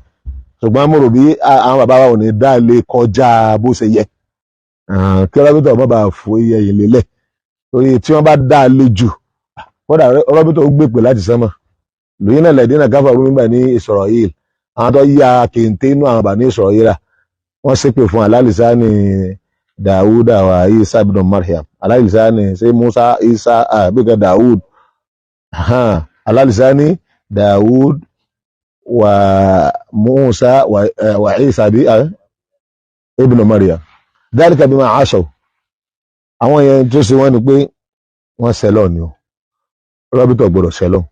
Ṣùgbọ́n mo rò bí àwọn bàbá wa ò ní dá lé kọjá bó ṣe yẹ, kí rábítà ọmọ bá fò iye yìí lélẹ̀, torí tí wọ́n bá dá lé jù, kódà rábítà ó gbèpè láti sánmà lóyún náà lẹ́dínà káfà rúmi bà ní Israel. Àwọn tó yá kéńté inú àwọn bà ní Israel rà, wọ́n ṣépè fún alálìsá ní Dawuda wa Isa ibn Maryam, alálìsá ní ṣé Musa, Isa àbíkẹ́ Dawud, alálìsá ní Dawud wa Musa wa Isa bí. Ibn Maryam dhalika bima asaw. Àwọn yẹn tó ṣe wọ́n ni pé wọ́n sẹ́lọ̀ ni o, rọ́bìtọ̀ gbọ́dọ̀ sẹ́lọ̀.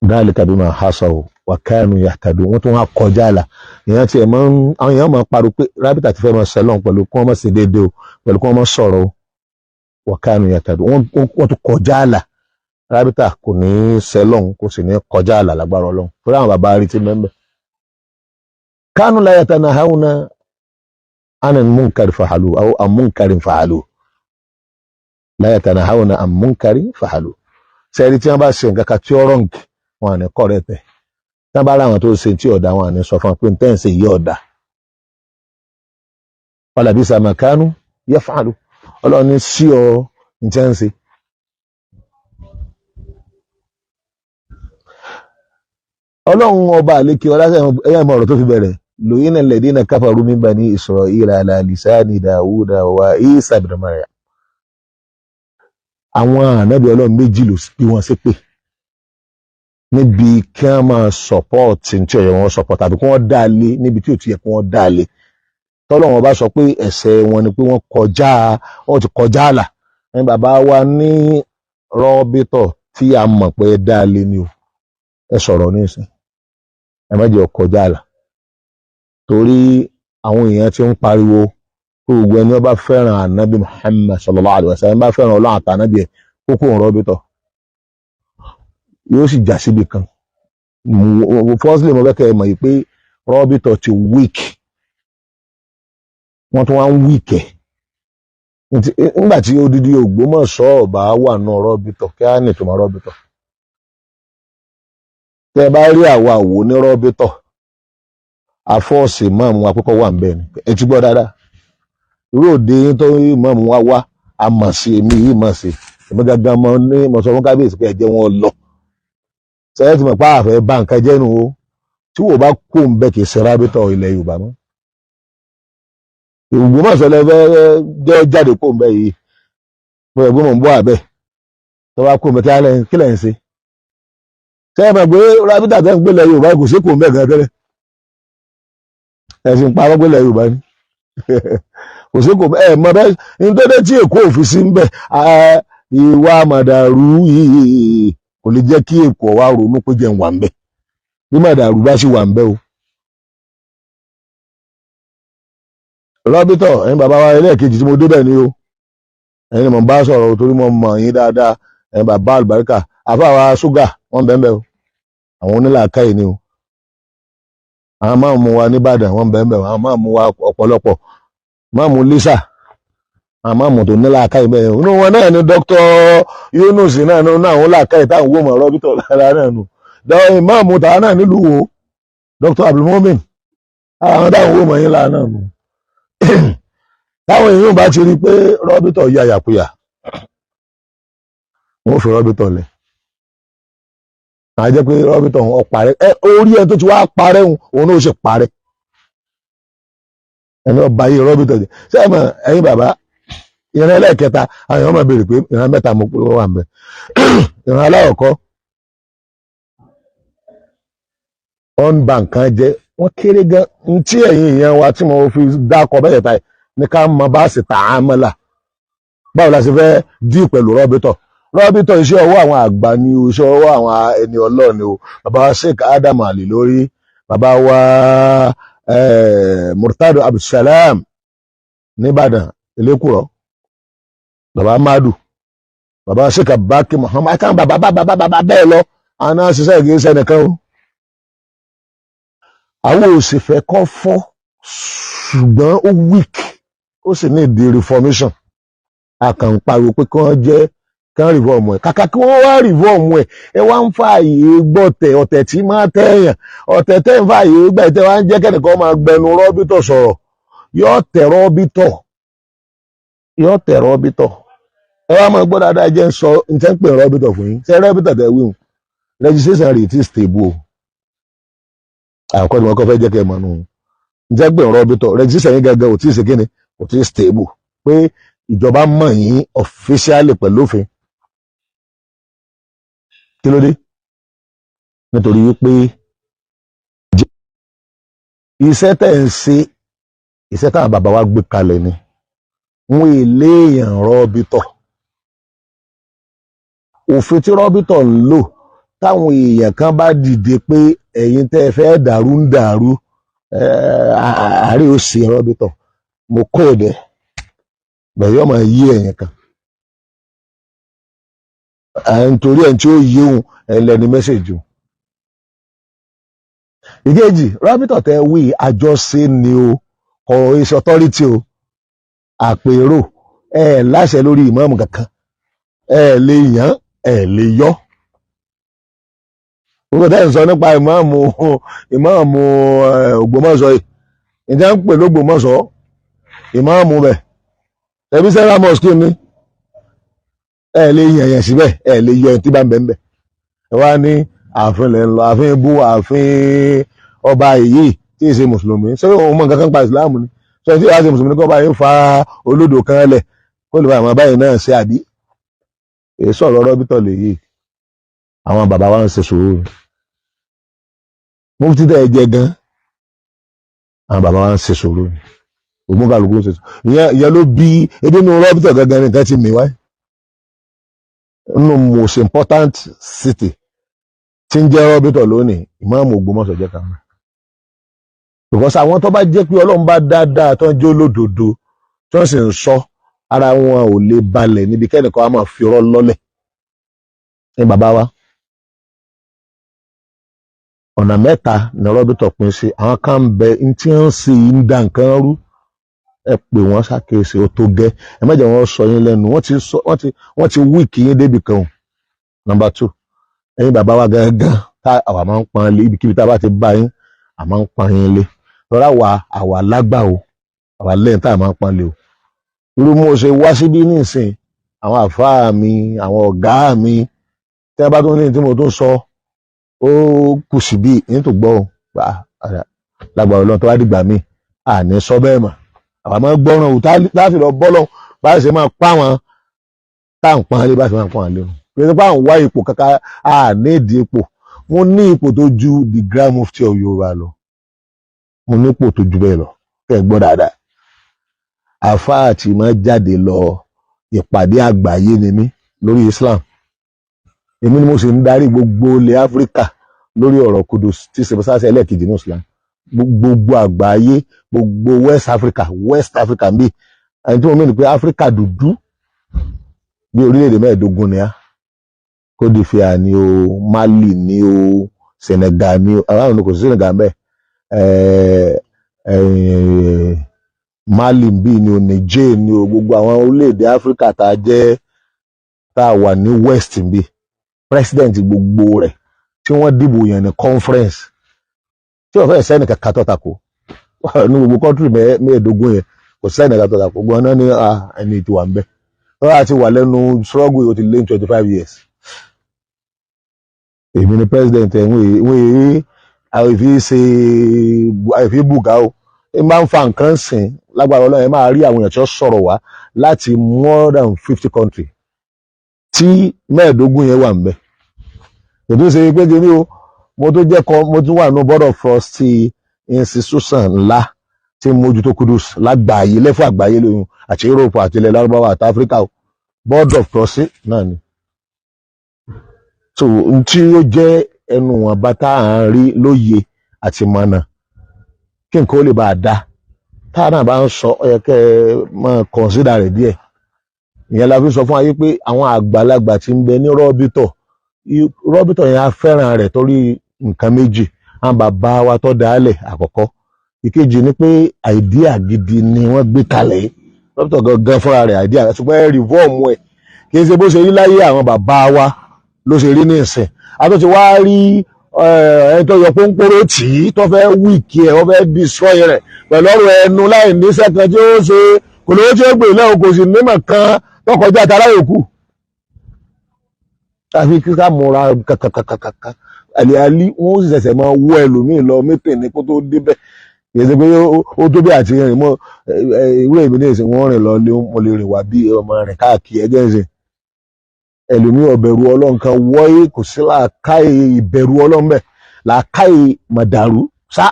Dhalika bima asaw wa kanu yahtadun. Wọ́n tún wá kọjá àlà. Èèyàn tiẹ̀ máa ń, àwọn èèyàn máa ń pariwo pé rábìtà ti fẹ́ máa sẹ́lọ̀ pẹ̀lú kí wọ́n má ṣe déédéé o, pẹ̀lú kí wọ́n má sọ̀rọ̀ o. Wa kanu yahtadun, wọ́n tún kọjá àlà. Rábìtà kò ní í sẹ́lọ̀, kò sì ní kọjá àlà lágbára Ọlọ́run, torí àwọn bàbá rí ti mẹ́mbẹ́. Kanu la yatanahawna anil munkari fahalu aw an munkarin fahalu, la yatanahawna an munkarin fahalu. Sẹ́ẹ̀rí tí wọ́n bá ṣe nǹkan kan tí ó rọ̀ǹkì, wọn à ní kọ̀rẹ́ tẹ̀. Tí wọ́n bá ráwọn tó ṣe tí ọ̀dà, wọn à ní sọ fún wọn pé ntẹ́ ń ṣe yí ọ̀dà. Walabisa ma kanu yaf'alu. Ọlọ́run ní sí ọ ntẹ́ ń ṣe. Ọlọ́run ọba àlékè ọlá ẹ̀yà ìmọ̀ ọ̀rọ̀ tó fi bẹ̀rẹ̀ lóyún alladhina kafaru min bani Isra'ila ala lisani Dawuda wa Isa ibn Maryam. Àwọn ànábì Ọlọ́run méjì ló bí wọ́n ṣépè níbi kí wọ́n máa sọ̀pọ̀tì tí ọ̀yọ́ wọn sọ̀pọ̀tì, àbí kí wọ́n dá a lé níbi tí ò ti yẹ kí wọ́n dá a lé. Tọ́lọ́run ọba sọ pé ẹ̀ṣẹ̀ wọn ni pé wọ́n kọjá, wọ́n ti kọjá àlà. Ní bàbá wa ní rọ́bìtọ̀ tí a mọ̀ pé dá a lé ni o, ẹ sọ̀rọ̀ nísìn, ẹ má jẹ́ ó kọjá àlà, torí àwọn èèyàn ti ń pariwo pé gbogbo ẹni ó bá fẹ́ràn ànábì Muhammad sallallahu alaihi wasallam, bá fẹ́ràn Ọlọ́run àtànábì ẹ̀, kókó òun rọ́bìtọ̀ yóò sì já síbi kan. Firstly, mo fẹ́ kẹ́ ẹ mọ̀ yìí pé rọ́bìtọ̀ ti weak, wọ́n tún wá ń weak ẹ̀ nígbà tí odidi Ògbómọ̀ṣọ́ ọba wà náà rọ́bìtọ̀. Kí á nìtumọ̀ rọ́bìtọ̀? Tẹ́ ẹ bá rí àwa wò ní rọ́bìtọ̀, àfọ́ọ̀sì mọ́ọ̀mù wa pípọ̀ wà ń bẹ̀ ni. Ẹ ti gbọ́ dáadáa, irú òde yín tó mọ́ọ̀mù wa wá, a mọ̀ sí èmi yìí mọ̀ sí èmi gangan mọ́ ní mo sọ fún kábíyèsí pé ẹ jẹ́ wọn lọ sẹ́yìn tí mo pa àfẹ́ bá nǹkan jẹ́ nu o. Tí wò bá kó ń bẹ́, kì í ṣe rábítọ̀ ilẹ̀ Yorùbá mọ́. Ògbómọ̀ṣọ́ lẹ fẹ́ jẹ́ jáde kó ń bẹ́ yìí, mo rẹ̀ gbé mọ̀ ń bọ́ àbẹ̀ tó bá kó ń bẹ́, kí lẹ̀ ń ṣe? Sẹ́yìn mọ̀ pé rábítà tẹ́ ń gbé ilẹ̀ Yorùbá kò sí kó ń bẹ́ gan tẹ́lẹ̀, ẹ̀sìn parọ́ gbé ilẹ̀ Yorùbá ni kò sí kò ẹ̀ mọ bẹ́ẹ̀. Nítorí tí Èkó òfin sí ń bẹ̀, ìwà màdàrú yìí kò lè jẹ́ kí Èkó wá ronú pé jẹun wà ń bẹ̀ bí màdàrú bá sì wà ń bẹ̀ o. Rọ́bítọ̀, ẹ̀yin bàbá wa ẹlẹ́ẹ̀kejì tí mo débẹ̀ ni o, ẹ̀yin ni mo bá sọ̀rọ̀ torí mo mọ̀ yín dáadáa. Ẹ̀yin bàbá àlùbáríkà, àfáà ṣúgà wọ́n bẹ́ẹ̀ bẹ́ẹ̀ o, àwọn onílàákàyè ni o. Àwọn máa mú wa nìbàdàn wọ́n bẹ́ẹ̀ bẹ́ẹ̀, àwọn máa mú wa ọ̀pọ̀lọpọ̀ máa mú lisa, àwọn máa mú tó nílàákàyè bẹ́ẹ̀. Inú wọn náà ni Dr. Yunus náà ní àwọn làákàyè táwọn wò mọ̀ rọ́bítọ̀ lára náà nù. Ìmáàmù tàwa náà nílùú wo, Dr. Abdulmumin, àwọn táwọn wò mọ̀ yín lára náà nù. Táwọn èèyàn bá ti rí i pé rọ́bítọ̀ yà yàkuyà, wọ́n fi rọ́bítọ̀ lẹ̀. Àá jẹ́ pé rọ́bítọ̀ ọ̀ parẹ́. Ẹ orí ẹni tó ti wá parẹ́ òun náà ó sì parẹ́. Ẹni ọba yìí rọ́bítọ̀ jẹ́. Ṣé ẹ mọ̀, ẹ̀yin bàbá, ìran ẹlẹ́ẹ̀kẹta, àwọn èèyàn máa béèrè pé ìran mẹ́ta mo pé wọ́n wà ń bẹ̀. Ìran aláwọ̀kọ́, wọ́n ń ba nǹkan jẹ́, wọ́n kéré gan. N tí ẹ̀yin èèyàn wa tí mo fi dákọ̀ bẹ́ẹ̀ ta ní ká mọ bá sì tà á mọ́là, báwo la ṣe fẹ́ dí pẹ̀lú rọ́bítọ̀? Rọ́bítọ̀ iṣẹ́ ọwọ́ àwọn àgbà ni o, iṣẹ́ ọwọ́ àwọn ẹni Ọlọ́run ni o. Bàbá wa Sheikh Adam Ali lórí, bàbá wa Murtado Abdulsalam nìbàdàn Elékùrọ́, bàbá Madu, bàbá Sheikh Abaki Muhammad, àtàwọn bàbá bàbá bàbá bẹ́ẹ̀ lọ. Àwọn náà ṣiṣẹ́ ìgbésẹ̀ nìkan o. Àwọn òsì fẹ́ kọ́ fọ́, ṣùgbọ́n ó weak, ó sì ní ìdí reformation. A kàn ń pariwo pé kí wọ́n jẹ́ kí wọ́n reform ẹ̀. Kàkà kí wọ́n wá reform ẹ̀, ẹ wá ń fa àyè gbọ́tẹ̀ ọ̀tẹ̀ tí máa tẹ̀yàn ọ̀tẹ̀ tẹ́ ń fa àyè gbà tẹ́ wá ń jẹ́ kẹ́nìkan máa gbẹnu rọ́bítọ̀ sọ̀rọ̀. Yóò tẹ̀ rọ́bítọ̀, yóò tẹ̀ rọ́bítọ̀. Ẹ wá máa gbọ́ dáadáa, jẹ́ ń sọ ń tẹ́ ń pè rọ́bítọ̀ fún yín. Ṣé rọ́bítọ̀ tẹ́ wíhun, registration rate ti stable o. Àkọ́kọ́ ni wọ́n kọ́ fẹ́ jẹ́ kẹ́ ẹ mọ̀ nù. Ń tẹ́ ń pè rọ́bítọ̀, registration yín gangan ò tí ì ṣe kíni, kò tí ì stable pé ìjọba mọ̀ yín officially pẹ̀lú òfin. Kí ló dé? Nítorí wípé Iṣẹ́ tẹ̀ ń ṣe, iṣẹ́ táwọn bàbá wa gbé kalẹ̀ ni. Wọn èlé èèyàn rọ́bìtọ̀. Òfin tí rọ́bìtọ̀ ń lò, táwọn èèyàn kan bá dìde pé ẹ̀yin tẹ́ ẹ fẹ́ dàrú ń dàrú, àárẹ̀ ó ṣe rọ́bìtọ̀. Mo kọ́ ẹ̀dẹ̀ bẹ̀rẹ̀ yóò máa yí ẹ̀yìn kan nítorí ẹ̀ tí ó yé òun ẹ̀ lẹ́ni message o. Ìkejì, rọ́bìtọ̀ tẹ́ wí, àjọṣe ni o, kò ṣe authority o. Àpérò ẹ láṣẹ lórí ìmáàmù kankan, ẹ lè yàn, ẹ lè yọ. Gbogbo tẹ́ ń sọ nípa ìmáàmù Ògbómọ̀ṣọ́ yìí, ìjà ń pè lÓgbómọ̀ṣọ́, ìmáàmù bẹ̀ ẹbí Central Mosque ni, ẹ lè yàn yàn síbẹ̀, ẹ lè yọ ẹni tí bá ń bẹ̀ ń bẹ̀. Ẹ wá ní ààfin lẹ̀ ń lọ, ààfin bú ààfin ọba èyí tí ì ṣe mùsùlùmí. Ṣé òun mọ nǹkan kan pa ìsìláàmù ni? Ṣé tí ìyá ṣe mùsùlùmí kọ́ bá yín fa olódò kan lẹ̀ kó lè bá àwọn báyìí náà ṣe? Àbí èyí sọ̀rọ̀ rọ́bìtọ̀ lèyí. Àwọn bàbá wa ń ṣe sùúrù. Mufti tẹ́ ẹ jẹ gan, àwọn bàbá wa ń ṣe sùúrù, ògùn kálukú ń ṣe sùúrù. Ìyẹn ló bí ebi nínú rọ́bìtọ̀ gangan nìkan ti mì wáyé nínú most important city tí ń jẹ́ rọ́bìtọ̀ lónìí. Ìmáàmù Ògbómọ̀ṣọ́ jẹ́ kan mọ́, because àwọn tó bá jẹ́ pé Ọlọ́run bá dáadáa, tó ń jẹ́ olódodo, tó ń sì ń sọ, ara wọn ò lè balẹ̀ níbi kẹ́nìkan á máa fi ọ̀rọ̀ lọ́lẹ̀ ní bàbá wa. Ọ̀nà mẹ́ta ní rọ́bìtọ̀ pín sí. Àwọn kan ń bẹ tí wọ́n sì ń da nǹkan rú, ẹ pè wọ́n ṣàkíyèsí, ó tó gẹ́, ẹ má jẹ́ wọ́n sọ yín lẹ́nu. Wọ́n ti sọ, wọ́n ti weak yín débi kan o. Number two, ẹ̀yin bàbá wa gangan tá àwa máa ń pọ́n lé, ibikíbi tá a bá ti bá yín, a máa ń pọ́n yín lé. Lọ́ra wa, àwa lágbà o, àwa lẹ́yìn tá a máa ń pọ́n lé o. Irú mo ṣe wá síbí nísìn, àwọn àfáà mi, àwọn ọ̀gá mi, tí wọ́n bá tún ní tí mo tún sọ ó kù síbí ní tó gbọ́ o, lágbàá Ọlọ́run, tó bá dìgbà míì àní sọ bẹ́ẹ̀ mọ̀. Àwa máa ń gbọ́ràn o, tá a fi lọ bọ́ lọ́hùn bá a ṣe máa pa wọn tá à ń pọ́n lé, bá a ṣe máa pọ́n lé o. Kí ẹ bá ń wá ipò kankan, a ní ìdí ipò. Mo ní ipò tó ju the Grand Mufti of Yorùbá lọ. Mo ní ipò tó ju bẹ́ẹ̀ lọ. Kẹ́ ẹ gbọ́ dáadáa, àfáà tí máa jáde lọ ìpàdé àgbáyé ni mí lórí Islam. Èmi ni mo sì ń darí gbogbo ilẹ̀ Áfíríkà lórí ọ̀rọ̀ Kudus tí ṣe mọ́sáàsì ẹlẹ́ẹ̀kejì ní Islam. Gbogbo àgbáyé, gbogbo West Africa, West Africa ń bí ẹni tí mo mìíràn pé Áfíríkà dúdú bí orílẹ̀-èdè 15 ni á. Côte d'Ivoire ni o, Mali ni o, Senegal ni o, àwọn kò sí Senegal mbẹ, Mali bí ni o, Niger ni o, gbogbo àwọn orílẹ̀-èdè Áfíríkà tá a jẹ́ tá a wà ní West bí, president gbogbo rẹ̀ tí wọ́n dìbò yàn ní conference tí wọ́n fẹ́ sẹ́ni kankan tó tako ní gbogbo country 15 yẹn, kò sẹ́ni kankan tó tako. Gbogbo náà ní ẹni tí wà ń bẹ lọ́wọ́ àti wà lẹ́nu struggle yìí, ó ti lé ní 25 years. Èmi ni president ẹ̀. Wọ́n èyí àìfi ṣe àìfi bùgá o. Ẹ máa ń fa nǹkan sìn lágbára Ọlọ́run. Ẹ máa rí àwọn èèyàn tí ó sọ̀rọ̀ wá láti more than 50 country tí 15 yẹn wà ń bẹ. Ètò ìṣe pé kí ni o, mo tó jẹ́ kọ́, mo tún wà ní board of trustee institution ńlá tí ń mójútó Kudus lágbàáyé, lẹ́fọ̀ àgbáyé lóyún àti Europe àti ilẹ̀ Lárúbáwá àti Áfíríkà o. Board of trustee náà ni. So n tí ó jẹ́ ẹnu wọn bá tá à ń rí lóye àti mọ̀nà kí nǹkan ó lè bá a dá tá a náà bá ń sọ, ó yẹ kẹ́ ẹ máa consider rẹ̀ díẹ̀. Ìyẹn la fi sọ fún ayé pé àwọn àgbàlagbà tí ń bẹ ní rọ́bìtọ̀, rọ́bìtọ̀ yẹn á fẹ́ràn rẹ̀ torí nǹkan méjì: àwọn bàbá wa tó dálẹ̀ àkọ́kọ́, ìkejì ni pé idea gidi ni wọ́n gbé kalẹ̀. Rọ́bìtọ̀ gangan fúnra rẹ̀ idea, ṣùgbọ́n ẹ reform ẹ̀. Kì í ṣe bó ṣe rí láyé àwọn bàbá wa ló ṣe rí ní ìsìn. A tó ti wá rí ẹni tó yọ pọ́npọ́rọ́ tì í, tó fẹ́ weak ẹ̀, wọ́n fẹ́ destroy rẹ̀ pẹ̀lú ọ̀rọ̀ ẹnu láì níṣẹ́ kan tí ó ṣe, kò lówó tí ó gbè lẹ́hìn, kò sì nímọ̀ kan tó kọjá àtàrà yòókù. Tàbí kí ká múra kàkàkàkàkà àlè àlí, wọn ó sì ṣẹ̀ṣẹ̀ máa wọ́ ẹlòmíì lọ mítìn ní kó tó débẹ̀. Kì í ṣe pé ó tó bí àti rìn mọ́ ìwé èmi ní ìsìn. Wọ́n rìn lọ lé, mo lè rìn wá bí ọmọ rìn káàkiri ẹjẹ́ ìsìn. Ẹlòmíì ọ̀bẹ̀rù Ọlọ́run kan wọ́yé, kò sí làákàyè ìbẹ̀rù Ọlọ́run bẹ́ẹ̀, làákàyè màdàrú sá.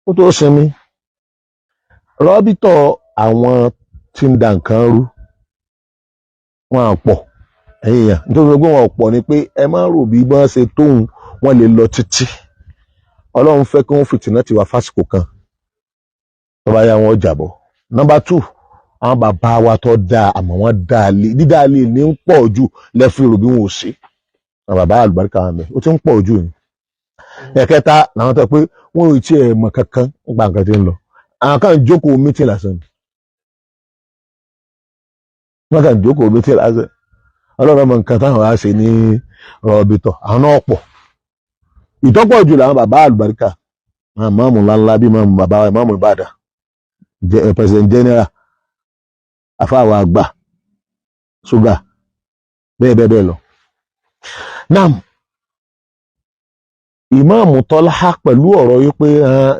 Ó tó sinmi rọ́bìtọ̀ àwọn tí ń da nǹkan rú, wọn à pọ̀. Ẹ̀yìn yẹn, nítorí pé wọn ò pọ̀ ni pé ẹ má rò bí wọ́n ṣe tóun, wọ́n lè lọ títí. Ọlọ́run fẹ́ kí wọ́n fìtínà tiwa fásìkò kan, tó bá yá wọn jàbọ̀. Number two, àwọn bàbá wa tó dáa, àmọ́ wọ́n dáa lé, dídáa lé ní ń pọ̀ jù lẹ́fí rò bí wọn ò sí. Àwọn bàbá àlùbáríkà wọn bẹ̀, ó ti ń pọ̀ jù ni. Ẹ̀kẹta làwọn tó pé wọn ò tiẹ̀ mọ̀ kankan nípa nǹkan tí ń lọ. Àwọn kan jókòó meeting lásán ni, wọ́n kàn jókòó meeting lásán. Ọlọ́run ọmọ nǹkan táwọn wá ṣe ní rọ̀bìtọ̀. Àwọn náà pọ̀, ìtọ́pọ̀ jù làwọn bàbá àlùbáríkà, àwọn máàmù ńláńlá bíi máàmù bàbá wa, máàmù Ìbàdàn, president general, àfáàwọ̀ àgbà ṣúgà, bẹ́ẹ̀ bẹ́ẹ̀ bẹ́ẹ̀ lọ. Nam, ìmáàmù Tọ́lá pẹ̀lú ọ̀rọ̀ yìí pé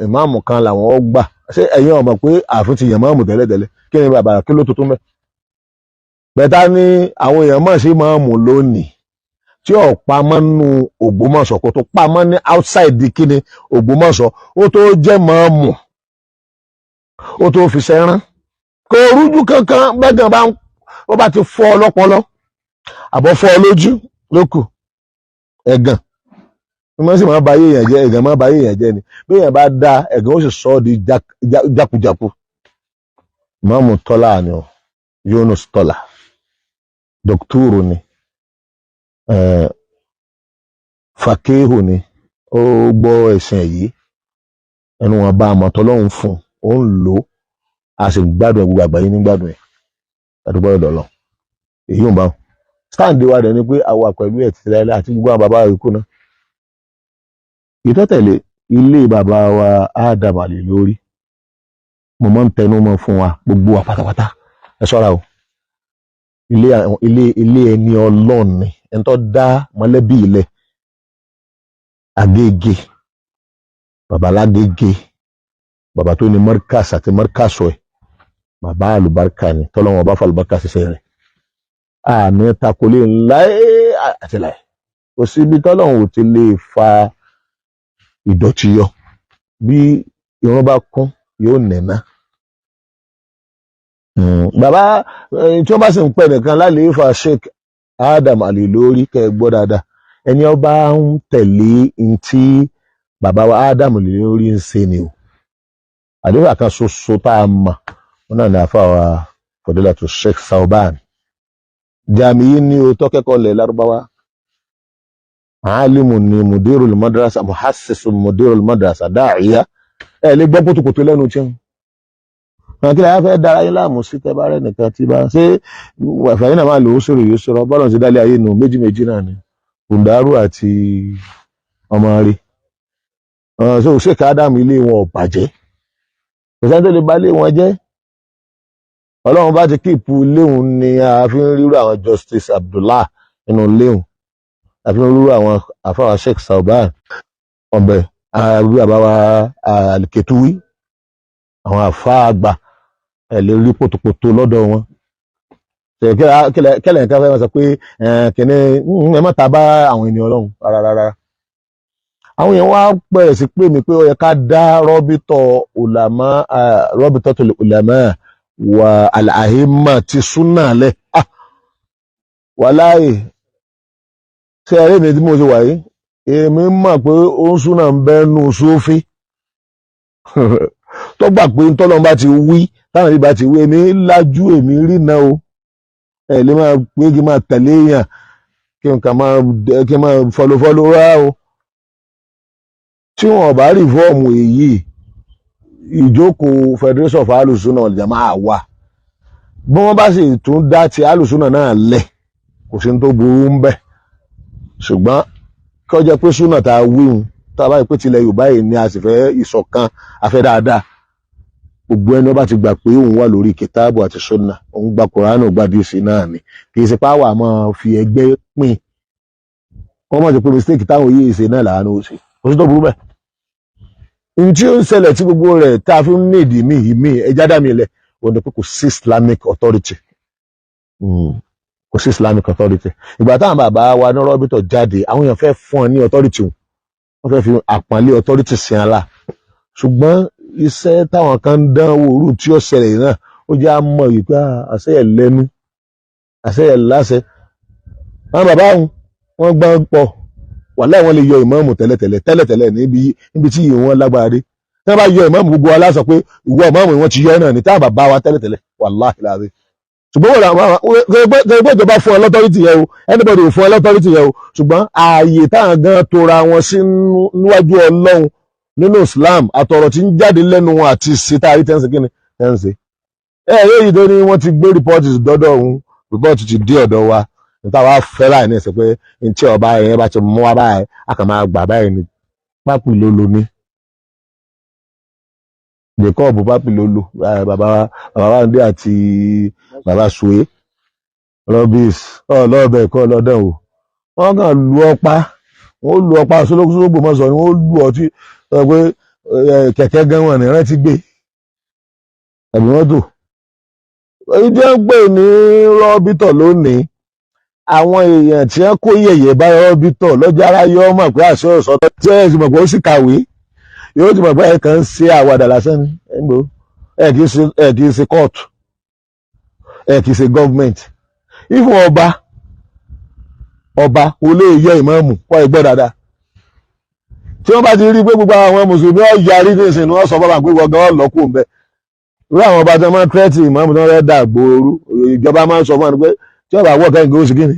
ìmáàmù kan làwọn ó gbà, ṣé ẹ̀yin ọmọ pé ààfin ti yàn máàmù tẹ́lẹ̀tẹ́lẹ̀? Kí ni bàbá, kí ló tuntun mẹ́? Bẹ̀tá ní àwọn èèyàn mọ̀ sí máàmù lónìí tí ò pamọ́ nù Ògbómọ̀ṣọ́, kó tó pamọ́ ní outside kíni Ògbómọ̀ṣọ́, ó tó jẹ́ máàmù, ó tó fi sẹ́rán, kò rújú kankan. Bẹ́gàn bá ń ó bá ti fọ́ ọ lọ́pọlọ àbọ̀ fọ́ ọ lójú lókù, ẹ̀gàn wọ́n sì máa ba ayé èèyàn jẹ́. Ẹ̀gàn máa ba ayé èèyàn jẹ́ ni. Bí èèyàn bá da ẹ̀gàn, ó sì sọ ọ́ di jákujáku. Ìmáàmù Tọ́lá ni o, Yunus Tọ́lá, dọ́kítọ́rù ni, fàkéhù ni, ó gbọ́ ẹ̀sìn yìí, ẹnu wọn bá àmọ́ tọ́lọ́hún fún ó ń lò ó, a sì gbádùn ẹ̀, gbogbo àgbáyé ní gbádùn ẹ̀, àdúgbò ọ̀dọ̀ lọ. Èyí ò bá wọn stand wa dẹ̀ ni pé àwa pẹ̀lú ẹ̀ títí láéláé àti gbogbo àwọn bàbá yòókù náà. Ìtọ́tẹ̀lé ilé bàbá wa Adam Ali lórí, mo máa ń tẹnu mọ́ fún wa, gbogbo wa pátápátá, ẹ ṣọ́ra o. Ilé ilé ilé ẹni Ọlọ́run ni, ẹni tó dá mọ̀lẹ́bí ilẹ̀ Agége, bàbá lágége, bàbá tó ní Markas àti Markas ẹ̀, bàbá àlùbáríkà ni, tọ́lọ́wọ́n bá fàlùbáríkà ṣiṣẹ́ rẹ̀. Àmì takolé ńlá àti láì kò síbi tọ́lọ́wọ́n ò ti lè fa ìdọ̀tí yọ. Bí irun bá kún, yóò nẹ̀ná. Bàbá tí wọ́n bá sì ń pẹ́ nìkan lálẹ́ Sheikh Adam Ali lórí, kẹ́ ẹ gbọ́ dáadáa, ẹni ọba ń tẹ̀lé ntí bàbá wa Adam Ali lórí ń ṣe ni o. Àdúrà kan ṣoṣo tá a mọ̀ wọn náà ní àfa wa Fadilatu Sheikh Sauban Jamiyi ní o, tọ́kẹ́kọ̀ọ́ lẹ̀ Lárúbáwá, alimu ni, mudirul madrasa, muhassisu mudirul madrasa, dáìyá. Ẹ lè gbọ́ kótókótó lẹ́nu tí wọn kí lè fẹ́ dára yín láàmú sí. Tẹ́ bá rẹ̀ nìkan tí bá ṣé ẹ̀fẹ̀ yín náà máa lò ó sọ̀rọ̀ yìí sọ̀rọ̀ bọ́lá ti dálé ayé nù, méjì méjì náà ni kùndàrú àti ọmọ rí. So Sheikh Adam, ilé wọn ò bàjẹ́, kò sẹ́ni tó lè bà ilé wọn jẹ́. Ọlọ́run bá ti keep léhùn ni a fi ń rírú àwọn Justice Abdullah nínú léhùn, a fi ń rírú àwọn àfáwà Sheikh Sauban ọbẹ̀ àbí bàbá wa Alketuwi, àwọn àfáà àgbà, ẹ lè rí pòtòpòtò lọ́dọ̀ wọn. Kẹlẹ̀ nǹkan fẹ́ máa sọ pé kìnní, ẹ má ta bá àwọn ènìyàn Ọlọ́run rárá rárá. Àwọn èèyàn wá bẹ̀rẹ̀ sí pé mi pé ó yẹ ká dá rọ́bìtọ̀ ulama, rọ́bìtọ̀ tó ulama wà al-ahimma ti súnà lẹ̀. Wàláhì, ṣe eré mi tí mo ṣe wà yìí, èmi mọ̀ pé ó ń súnà ń bẹ́nu sófin tó gbà pé ntọ́lọ́run bá ti wí, táwọn ìbá ti wí, èmi lájú, èmi rí náà o. Ẹ lè máa pé kí n máa tẹ̀lé èèyàn, kí n kà máa kí n máa fọlọ́fọlọ́ rárá o. Tí wọn bá reform èyí, ìjókòó Federation of Alusuna Jamaa wà, bí wọ́n bá sì tún dá ti Alusuna náà lẹ̀, kò sí ní tó burú ń bẹ̀. Ṣùgbọ́n kí ó jẹ́ pé súnà tá a wíhun, tá a bá rí pé tilẹ̀ Yorùbá yìí ni a sì fẹ́ ìṣọ̀kan, a fẹ́ dáadáa, gbogbo ẹni wọ́n bá ti gbà pé òun wà lórí kìtáàbù àti súnà, òun gba Kùránì, òun gba díìsì náà ni, kì í ṣe pé àwa máa fi ẹgbẹ́ pín. Wọ́n mọ̀ sí pé mistake táwọn yìí ṣe náà làánú ó ṣe, kò sí tó burú bẹ́ẹ̀. N tí ó ń ṣẹlẹ̀ tí gbogbo rẹ̀ tá a fi ń ní ìdí míì ìmíì ẹja dá mi lẹ̀, òun ni pé kò sí Islamic authority. Kò sí Islamic authority. Ìgbà táwọn bàbá wa ní rọ́bìtọ̀ jáde, àwọn èèyàn fẹ́ fún ọ ní authority, wọn fẹ́ fi àpọ́nlé authority sí ala, ṣùgbọ́n Iṣẹ́ táwọn kan ń dán wò rú tí ó ṣẹlẹ̀ yìí náà, ó jẹ́ àmọ́ yìí pé àṣẹ ẹ̀ lẹ́nu, àṣẹ ẹ̀ láṣẹ. Àwọn bàbá wọn, wọ́n gbọ́n pọ̀. Wàláhì, wọ́n lè yọ ìmáàmù tẹ́lẹ̀tẹ́lẹ̀ tẹ́lẹ̀tẹ́lẹ̀ níbi tí ìwọ̀n lágbára dé. Tí wọ́n bá yọ ìmáàmù, gbogbo wa láṣọ pé ìwọ ìmáàmù wọn ti yọ náà ní táwọn bàbá wa tẹ́lẹ̀tẹ́lẹ̀, wàláhì láàrin. Ṣùgbọ́n wọ́n àwọn ìjọba fún ẹ l'authority yẹn o, anybody ò fún ẹ l'authority yẹn o. Ṣùgbọ́n ààyè táwọn gan tora wọn sí níwájú Ọlọ́run nínú Islam, àtọ̀rọ̀ tí ń jáde lẹ́nu wọn àti ṣe tá a rí tẹ́ǹsì, kí ni tẹ́ǹsì. Ẹ ẹ yéyìí tó ní wọ́n ti gbé report dọ́dọ̀ òun, report ti dé ọ̀dọ̀ wa. Níta wàá fẹ́ báyìí ní ẹ̀sẹ̀ pé ntí ọba yẹn bá ti mú wa báyìí, a kàn máa gbà báyìí ní pápí ló lo ní. Jacob pápí ló lo bàbá bàbá Wándé àti bàbá Suwe rubbish ọlọ́ọ̀bẹ kọ́ lọ́dọ̀ o. Wọ́n kàn lu ọpá, wọ́n lu ọpá sólógbò mọ́sọ̀ ni wọ́n lu ọtí sọ pé kẹ̀kẹ́ gan wọn ní rántí gbé tàbí mọ́tò. Èyí tí wọ́n ń pè ní rọ́bìtọ̀ lónìí, àwọn èèyàn tí wọ́n kó yẹ̀yẹ̀ bá rọ́bìtọ̀ lọ́jọ́ ara yọ ọmọ pé àṣẹ ọ̀sọ́ tí ẹ̀ sì mọ̀ pé ó sì kàwé, yóò ti mọ̀ pé ẹ̀ kàn ń ṣe àwàdà lásán ni. Ẹ̀ kì í ṣe kóòtù, ẹ̀ kì í ṣe gọ́ọ̀mẹ̀ntì. Ìfún ọba, ọba kò lè yọ ìmáàmù kọ́ ẹ gbọ́ dáadáa. Tí wọ́n bá ti rí pé gbogbo àwọn mùsùlùmí ọ̀ yarí ní ìsìn, wọ́n sọ fún wa pé wọ́n gan ọ̀lọ́kù ń bẹ. Irú àwọn ọba tí wọ́n máa ń tírẹ́tì ìmáàmù tí wọ́n fẹ́ dà gbòòrú, ìjọba máa ń sọ fún wọn pé tí wọ́n bá wọ̀ kẹ́hìn kó sì kí ni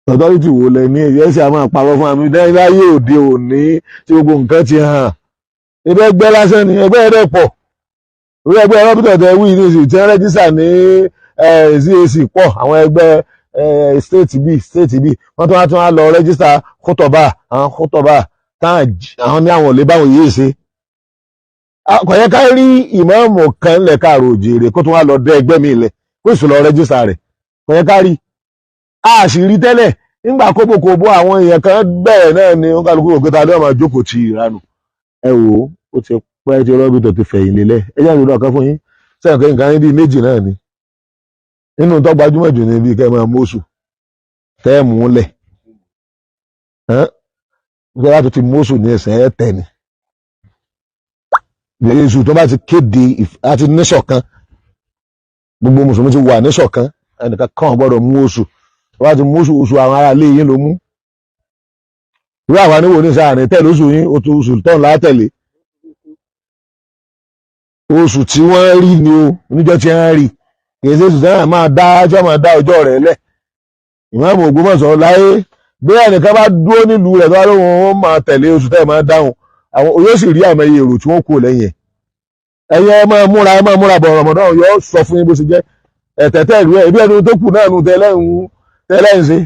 authority wo lẹ ní? Èyí ẹsẹ̀ àmọ́ àparọ́ fún àmì láyé òde òní tí gbogbo nǹkan ti hàn. Ebi ẹgbẹ́ lásán ni, ẹgbẹ́ ẹ̀rẹ́ pọ̀. Orí ẹgbẹ́ rọ́bìtọ̀ tẹ wí ní ìsìn tí wọ́n register ní CAC pọ̀. Àwọn ẹgbẹ́ state b, state b, wọ́n tún wá lọ register kótọ̀bà, àwọn kótọ̀bà táwọn ní àwọn ò lè báwọn yìí ṣe. Kò yẹ ká rí ìmáàmù kan lẹ̀ káàrò òjèrè kó tún wá lọ dé ẹgbẹ́ mi lẹ̀, kó sì lọ register rẹ̀. Kò yẹ ká rí, a sì rí tẹ́lẹ̀. Nígbà kóbókóbó àwọn èèyàn kan bẹ̀rẹ̀ náà ni wọ́n kálukú òkúta ló máa jókòó ti ìranù. Ẹ wò ó, ó ti pẹ́ tí rọ́bì tó ti fẹ̀yìn lélẹ̀. Ẹ jẹ́ ìrònú ọ̀kan fún yín sẹ́yìn pé nǹkan bíi méjì náà ni nínú tó gbajúmọ̀ jù ní bíi kẹ́ ẹ máa mọ́sù tẹ́ ẹ mú lẹ̀ ẹ́ láti ti mọ́sù ní ẹsẹ̀ ẹ tẹ̀ ni. Èṣù tó bá ti kéde àti níṣọ̀kan, gbogbo mùsùlùmí ti wà níṣọ̀kan, ẹnìkan kàn gbọ́dọ̀ mú oṣù. Tó bá ti mú oṣù, oṣù àwọn ará ilé yín ló mú. Irú àwa níwò ní sáà ní tẹ̀lé oṣù yín, oṣù sultan látẹ̀lé. Oṣù tí wọ́n rí ni o, níjọ́ tí wọ́n rí, kì í ṣe oṣù tí wọ́n máa dá, tí wọ́n máa dá ọjọ́ rẹ̀ lẹ̀. Ìmáàmù Ògbómọ̀ṣọ́ láyé bí ẹnìkan bá dúró nílùú rẹ̀ tó bá lóun ó máa tẹ̀lé oṣù tẹ́ ẹ̀ máa dáhùn, àwọn yóò sì rí àmọ́ iye èrò tí wọ́n kú lẹ́yìn ẹ̀. Ẹ̀yin ẹ máa múra, ẹ máa múra bọ̀. Ramadan yóò sọ fún yín bó ṣe jẹ́ ẹ̀tẹ̀tẹ̀ ìlú ẹ̀ ibi ẹnu tó kù náà nù tẹ́lẹ̀ ń ṣe.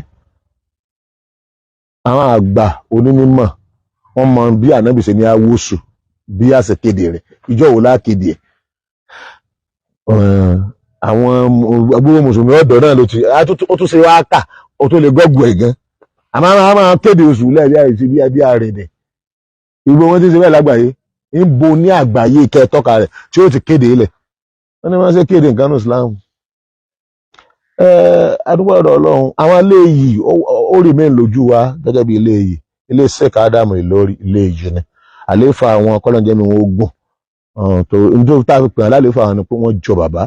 Àwọn àgbà onímọ̀, wọ́n mọ bí ànábì ṣe ní awóṣù, bí àṣẹ kéde rẹ̀, ìjọ wo lá kéde ẹ̀. Àwọn gbogbo mùsùlùmí ọ̀dọ́ náà ló ti ó tún ṣe wá kà, ó tún lè gọ́gùn ẹ̀ gan. Àmọ́ àwọn máa kéde oṣù lẹ́ẹ̀bí àìsí bí ẹbí àrẹ̀dẹ̀. Ìgbò wọn ti ṣe bẹ́ẹ̀ lágbàáyé ń bo ní àgbáyé kẹ́ tọ́ka rẹ̀ tí ó ti kéde ilẹ̀. Wọ́n ní wọ́n ṣe kéde nǹkan ní Islam. Adúgbò ọ̀dọ̀ Ọlọ́run, àwọn ilé yìí ó remain lójú wa gẹ́gẹ́ bí ilé yìí, ilé Sheikh Ádámù Ìlọrí, ilé yìí ni àlééfà àwọn kọ́lọ́njẹ́mi wọn ogun tó nítorí tá a fi pè wọ́n lálééfà àwọn ni pé wọ́n jọ bàbá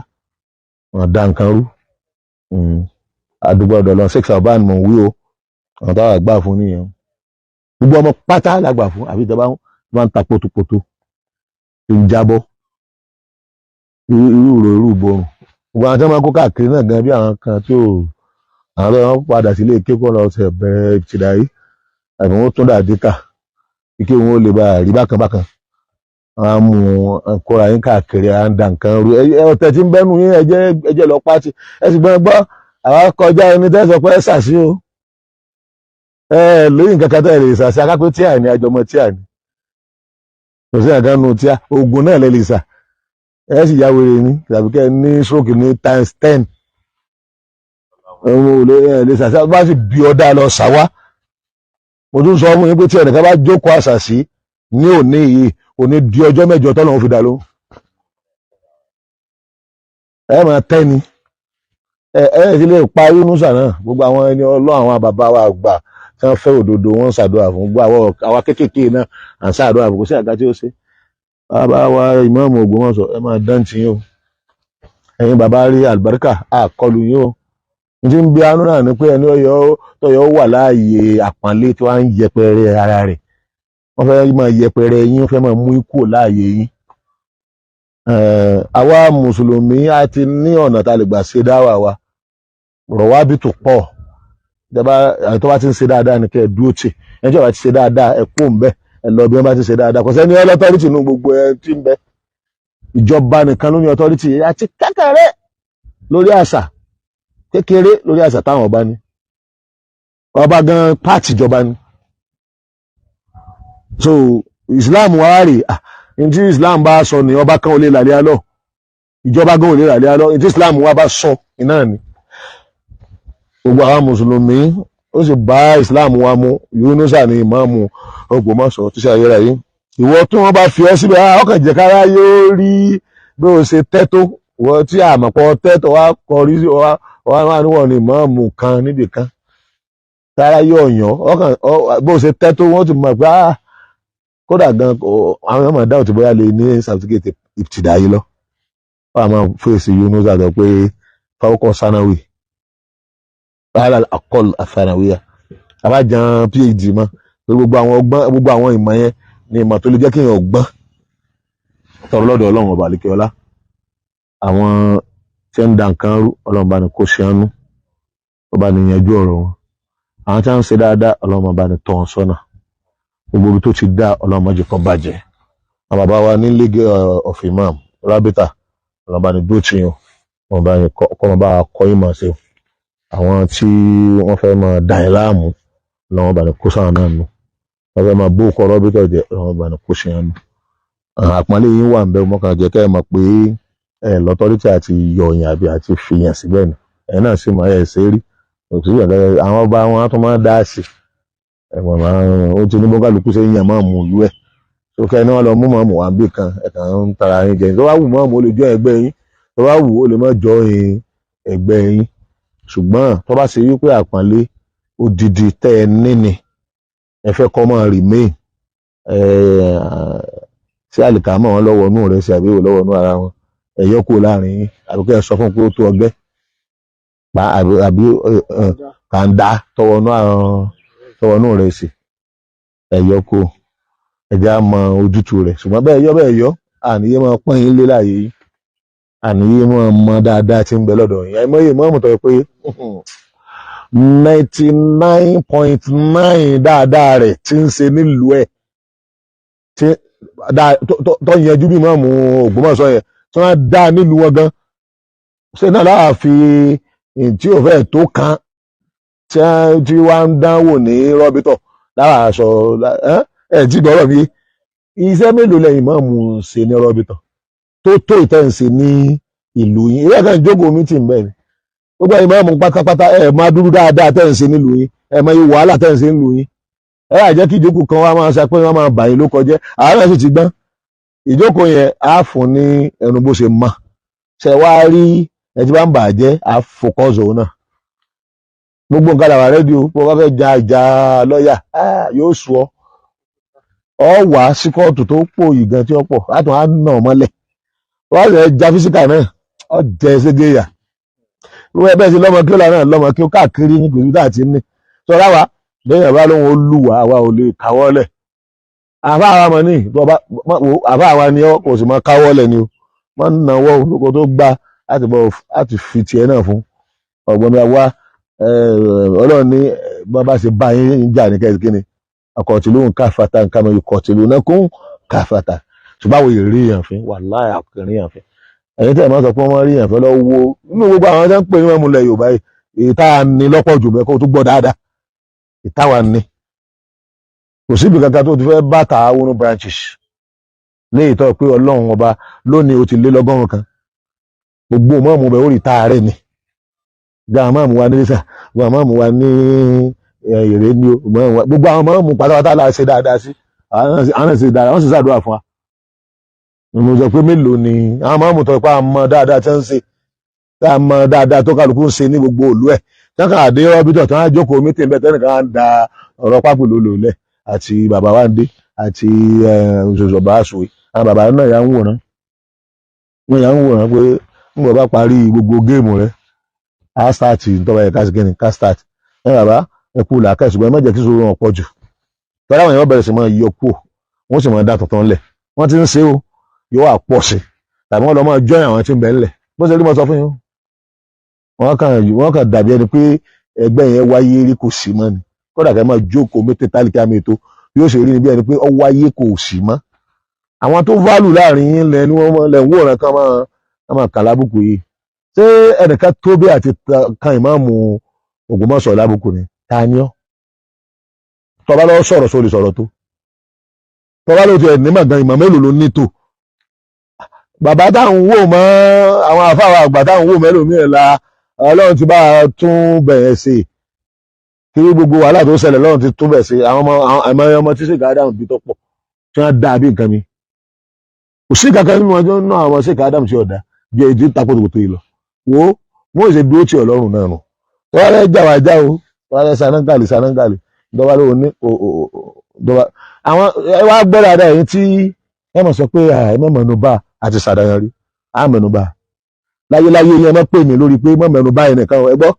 wọn dá nǹkan rú. Adúgbò ọ̀dọ̀ Ọlọ́run, Sheikh Salban mọ̀ ń wí o, àwọn táwa gbà fún nìyẹn. Gbogbo ọmọ pátá la gbà fún, àbí ìjọba máa ń ta pótópótó ń jábọ́, irú ìrò irú ìborùn. Gbogbo àwọn tí wọ́n máa kó káàkiri náà gan bí àwọn kan tí ò àwọn tó wọ́n padà sílé kékọ́ lọ ṣe bẹ̀rẹ̀ ìtìdáyé àbí wọ́n tún dàdí kà ike wọn ò lè bá rí bákan bákan. Wọ́n á mú kóra yín káàkiri, à ń da nǹkan rú. Ọ̀tẹ̀ tí ń bẹ́nu yín, ẹjẹ́ lọ pátì. Ẹ sì gbọ́n gbọ́ àwa kọjá ẹni tẹ́ sọ pé ẹ ṣàṣì o. Ẹ lóyún kankan tẹ́ ẹ lè ṣàṣì akápẹ́ tíà ní àjọmọ tíà ní kò sí àgánú tíà oògùn náà lẹ lè ṣà. Ẹ sì ya wèrè ní tàbí kẹ́ ẹ ní stroke ní times 10. Òun ò lè ẹ lè ṣàṣì bá sì bí ọdá lọ ṣàwá. Mo tún sọ fún yín pé tí ẹnìkan bá jókòó àṣàṣì ní òní yìí, òní di ọjọ́ mẹ́jọ tọ́lọ́run fi dá lóhùn. Ẹ máa tẹ́ ni ẹ ẹ sì lè pa Yunusa náà. Gbogbo àwọn ẹni Ọlọ́run, àwọn bàbá wa àgbà tí wọ́n fẹ́ òdodo, wọ́n ń ṣàdúrà fún gbogbo àwa kéékèèké náà, à ń ṣàdúrà fún. Kò sí àga tí ó ṣe. Bàbá wa ìmáàmù Ògbómọ̀ṣọ́, ẹ máa dán tì yín o. Ẹ̀yin bàbá rí àlùbáríkà, àkọlù yín o. N ti ń bí anú náà ni pé ẹni ọyọ tọyọ wà láàyè àpọ́nlé tí wọ́n á ń yẹpẹrẹ ara rẹ̀. Wọ́n fẹ́ máa yẹpẹrẹ yín, wọ́n fẹ́ máa mú ikú láàyè yín. Àwa mùsùlùmí a ti ní ọ̀nà tá a lè gbà ṣe dáwà wa. Rọ̀wábì tó pọ̀ ìjọba, àwọn tó bá ti ń ṣe dáadáa ni kẹ́ ẹ dúró tì. Ẹni tí ó bá ti ṣe dáadáa, ẹ kó ń bẹ, ẹ lọ bí wọ́n bá ti ṣe dáadáa. Kò sẹ́ni authority nínú gbogbo ẹ tí ń bẹ. Ìjọba nìkan ló ní authority, àti kékeré lórí àṣà, kékeré lórí àṣà táwọn ọba ní. Ọba gan pààtì ìjọba ni. So Islam wa rè, ah, ní tí Islam bá sọ ní, ọba kan ò lè làlẹ́ alọ́, ìjọba gan ò lè làlẹ́ alọ́. Ní tí Islam wa bá sọ iná ni gbogbo àwọn mùsùlùmí ó sì bá Islam wa mu. Yunusa ní ìmáàmù Ògbómọ̀ṣọ́ tíṣà ayéra yìí. Ìwọ tí wọ́n bá fi ọ́ síbẹ̀, ọkàn jẹ́ kára yóò rí bí o ṣe tẹ́ tó. Ìwọ tí àmọ̀pọ̀ tẹ́ tó wá kọrí sí wá wá níwọ̀n ní ìmáàmù kan níbì kan tára yóò yàn ọkàn bó o ṣe tẹ́ tó, wọ́n ti mọ̀ pé kódà gan àwọn ọmọ dáhùn tí bóyá lè ní certificate ìtìdáyé lọ. Wọ́n á máa fèsì Yunusa sọ pé fáwọ́kọ̀ sanawi ala akọl athanawiya àbájan PhD mọ́ pé gbogbo àwọn ọgbọ́n, gbogbo àwọn ìmọ̀ yẹn ni ìmọ̀ tó lè jẹ́ kéèyàn gbọ́n tọrọ lọ́dọ̀ Ọlọ́run ọba àlekèọlá. Àwọn tí ń da nǹkan rú, Ọlọ́run bá ní kó ṣe ánú, ó bá ní yanjú ọ̀rọ̀ wọn. Àwọn tí wọ́n ń ṣe dáadáa, Ọlọ́run bá ní tọ́ wọn sọ́nà. Gbogbo ibi tó ti dá, Ọlọ́run má jẹ́ kó bàjẹ́. Àwọn bàbá wa ní League of Imam Rabita, Ọlọ́run bá ní dúró tì yín, wọn bá ní kọ́ wọn bá kọ́ yín máa ṣe o. Àwọn tí wọ́n fẹ́ máa dà yín láàmú, Ọlọ́run bá ní kó sáwọn náà nù. Wọ́n fẹ́ máa bó kọ́ rọ́bìtọ̀ jẹ́, Ọlọ́run bá ní kó ṣe yẹn nù. Àpọ́nlé yín wà ń bẹ. Mọ́kàn jẹ́ kẹ́ ẹ mọ̀ pé ẹ l'authority àti yọ̀yàn àbí àti fìyàn síbẹ̀ ni. Ẹ náà sì mọ̀ ẹ ṣe rí òtún ìgbà àwọn ọba wọn á tún máa dá sí ẹ̀wọ̀n máa ó ti ní bọ́kàlùkù ṣe ń yàn máa mú ìlú ẹ̀ sókè ní wọn lọ mú màmú wá bí kan. Ẹ̀ kàn ń tara yín jẹ. Tó bá wù mọ́mú, ó lè jọ ẹgbẹ́ yín. Tó bá wù, ó lè má jọ ẹgbẹ́ yín. Ṣùgbọ́n tó bá ṣe wípé àpọ́nlé odidi tẹ́ ẹ níni ẹ fẹ́ kọ́ máa remain sí àlìkámọ̀ wọn lọ́wọ́ inú rẹ̀ sí àbí ìwò lọ́wọ́ inú ara wọn, ẹ yọ kúrò láàrin yín, àbí kẹ́ ẹ sọ fún un pé ó tó ọgbẹ́ pa àbí kàńdá tọwọ́ inú rẹ̀ sí, ẹ yọ kúrò. Ẹ jẹ́ á mọ ojútùú rẹ̀. Ṣùgbọ́n bẹ́ẹ̀ yọ, bẹ́ẹ̀ yọ, àníyé máa pọ́n yín lé láàyè yín, àníyé máa mọ dáadáa tí ń bẹ lọ́dọ̀ yín. Àìmọye mọ́mù tó yẹ pé 99.9 dáadáa rẹ̀ tí ń ṣe nílùú ẹ̀ tí tó yanjú bí mọ́mù Ògbómọ̀ṣọ́ yẹn tí wọ́n dá nílùú wọn gan ṣé náà láà fi tí ò fẹ́ tó kan tí wọ́n ń dánwò ní rọ́bìtọ̀ lára aṣọ ẹ̀ tí gbọ́rọ̀ mi. Iṣẹ́ mélòó lẹ́yìn mọ́mù ṣe ní rọ́bìtọ̀ tó ìtẹ́ ń ṣe ní ìlú yín? Ìwé ẹ̀ka ìjókòó mi tì ń bẹ̀ ni. Gbogbo ẹ̀yin mọ́mù pátápátá, ẹ̀ máa dúró dáadáa tẹ́ ń ṣe nílùú yín, ẹ̀ máa yí wàhálà tẹ́ ń ṣe nílùú yín. Ẹ yà jẹ́ kí ìjókòó kan wá máa ṣe pé wọ́n máa bà yín ló kọjẹ́. Àwọn náà sì ti gbọ́n. Ìjókòó yẹn á fún ní ẹnu bó ṣe mọ́ ṣe wá rí. Ẹ ti bá ń bà jẹ́, á focus òun náà. Gbogbo nǹkan làwà rédíò. Bó bá fẹ́ ja ìjà lọ́ọ̀yà, yóò sú ọ ọ wà sí kóòtù tó pò yìí gan tí ó pọ̀ látọ̀ á nà ọ́ mọ́lẹ̀. Wọ́n á ja physical náà, ọ jẹ ṣégeyà. Wọ́n bẹ́ẹ̀ sí lọ́mọ kí ó là náà lọ́mọ kí ó káàkiri ní kòtò tá àti ní sọ́ra wa. Lẹ́yìn àbá lóhun ó lù wá, àwa ò lè káwọ́ lẹ̀. Àfa àwa mọ̀ ní àfa àwa ni ọ kò sì máa káwọ́ lẹ̀ ni o máa ń náwó kó tó gbá láti bọ̀ láti fi tiẹ̀ náà fún ọ̀gbọ́n mi. Àwa Ọlọ́run ní bá bá ṣe bá yín jà ní kẹ́sì kíni ọkọ̀tìlú káfàtà nǹkan mọ̀ ìkọ̀tìlú náà kún káfàtà. Ṣùgbọ́n àwọn èrè yàn fín, wàláhì àkìrí yàn fín. Ẹ̀yin tẹ́ ẹ̀ máa sọ pé wọ́n rí yàn fẹ́ lọ wo nínú gbogbo àwọn tó ń pè ní wọn múlẹ̀ Yorùbá yìí, èyí tá a ní lọ́pọ̀ jù bẹ́ẹ̀ kó tó gbọ́ dáadáa ìtawà ní kò síbi kankan tó ti fẹ́ bá tààwọn branches ní ìtọ́ pé Ọlọ́run ọba lónìí ó ti lé lọ́gọ́rùn kan. Gbogbo mọ́ọ̀mù bẹ̀ ó rí táàrẹ̀ ni. Gba àwọn mọ́ọ̀mù wa ní Lẹ́sà, gba àwọn mọ́ọ̀mù wa ní Èrè ní o, gbogbo àwọn mọ́ọ̀mù pátápátá la ṣe dáadáa sí. Àwọn náà ṣe dáadáa, wọ́n sì ṣàdúrà fún wa. Mo sọ pé mélòó ni àwọn mọ́ọ̀mù tó pa mọ́ dáadáa tí wọ́n ń ṣe, tá a mọ dáadáa tó kálukú ń ṣe ní gbogbo òlú ẹ̀ tẹ́kàn àdé rọ́bìtọ̀ tí wọ́n á jókòó meeting bẹ́ẹ̀, tẹ́nìkan á ń da ọ̀rọ̀ pápò lólò lẹ̀ àti bàbá wa ń dé àti ṣòṣòbá àṣùwé Àwọn bàbá náà yà ń wòran, wọ́n yà ń wòran pé ń bọ̀ bá parí gbogbo game rẹ̀, á start ntọ́ba yẹ ká sí kíni ká start. Ẹ bàbá, ẹ kú làákà, ṣùgbọ́n ẹ má jẹ́ kí sùúrù wọn pọ̀ jù, tọ́lá àwọn èèyàn bẹ̀rẹ̀ sí máa yọ kúò, wọ́n sì máa dá tuntun lẹ̀. Wọ́n ti ń ṣe o, yóò wà pọ̀ sí, tàbí wọ́n lọ máa join àwọn tí ń bẹ ńlẹ̀. Bó ṣe rí mo sọ fún yín o. Wọ́n kàn dàbí ẹni pé ẹgbẹ́ yẹn wáyé rí, kò sí mọ́ ni. Kódà kẹ́ máa jókòó mẹ́tẹ̀ẹ̀ta tálíkì àmì ètò, bí ó ṣe rí ni bí ẹni pé ó wáyé, kò sí mọ́. Àwọn tó value láàrin yín lẹ ni wọ́n lẹ̀ ń wòran kán máa kà lábùkù yìí. Ṣé ẹnìkan tó bí àti kan ìmáàmù Ògbómọ̀ṣọ́ lábùkù ni? Ta ni ọ́? Tọba lọ sọ̀rọ̀ sórí sọ̀rọ̀ tó tọba ló ti ẹ̀ nímọ̀ gan, ìmọ̀ mélòó ló ní tó? Bàbá táwọn wò mọ́, àwọn àfáà àgbà táwọn wò mẹ́lòmíì la, Ọlọ́run ti bá a tún bẹ̀rẹ̀ sí kí gbogbo wàhálà tó ṣẹlẹ̀, Ọlọ́run ti tún bẹ̀ sí. Àwọn ọmọ, àwọn ọmọ tí Sheikh Adam bí tó pọ̀, tí wọ́n dá bí nǹkan mi, kò sí kankan nínú ọjọ́ náà. Àwọn Sheikh Adam tí ọ̀dà bí èyí tí ń ta kòtòkòtò yìí lọ wo wọ́n ṣe dúró tí Ọlọ́run náà nù. Tọ́wọ́ rẹ̀ jà wá já o, tọ́wọ́ rẹ̀ sanáńgàlì sanáńgàlì dọ́wọ́ ló ní dọ́wọ́. Àwọn ẹ wá gbọ́ dáadáa, èyí tí ẹ mọ̀ sọ pé ẹ mọ̀ mẹ́nu bà àti sàdáyàn rí, á mẹ́nu bà láyéláyé yẹn. Mọ̀ pè mí lórí pé mọ̀ mẹ́nu bà yẹn nìkan. Ẹ gbọ́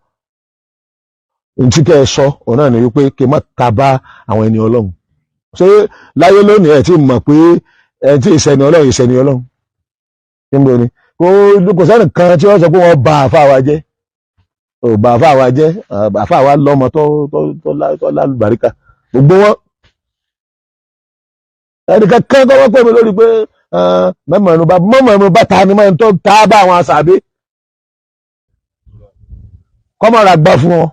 ntí kẹ́ ẹ sọ òun náà ni wípé kí n má ta bá àwọn ẹni Ọlọ́run. Ṣé láyé lónìí ẹ ti mọ̀ pé ẹ tí ìṣẹ́ni Ọlọ́run, ìṣẹ́ni Ọlọ́run kí n bọ̀ ni? Kò sẹ́ni kan tí wọ́n sọ pé wọ́n bà àfa wa jẹ́, ò bà àfa wa jẹ́. Àfa wa lọ́mọ tó lálùbáríkà gbogbo wọn. Ẹnì kankan kọ́ wọ́n pè mí lórí pé mọ̀mọ́nù bá ta ni máa ń tọ́ ta bá àwọn àṣàbí kọ́mọ̀rà gbà fún wọn,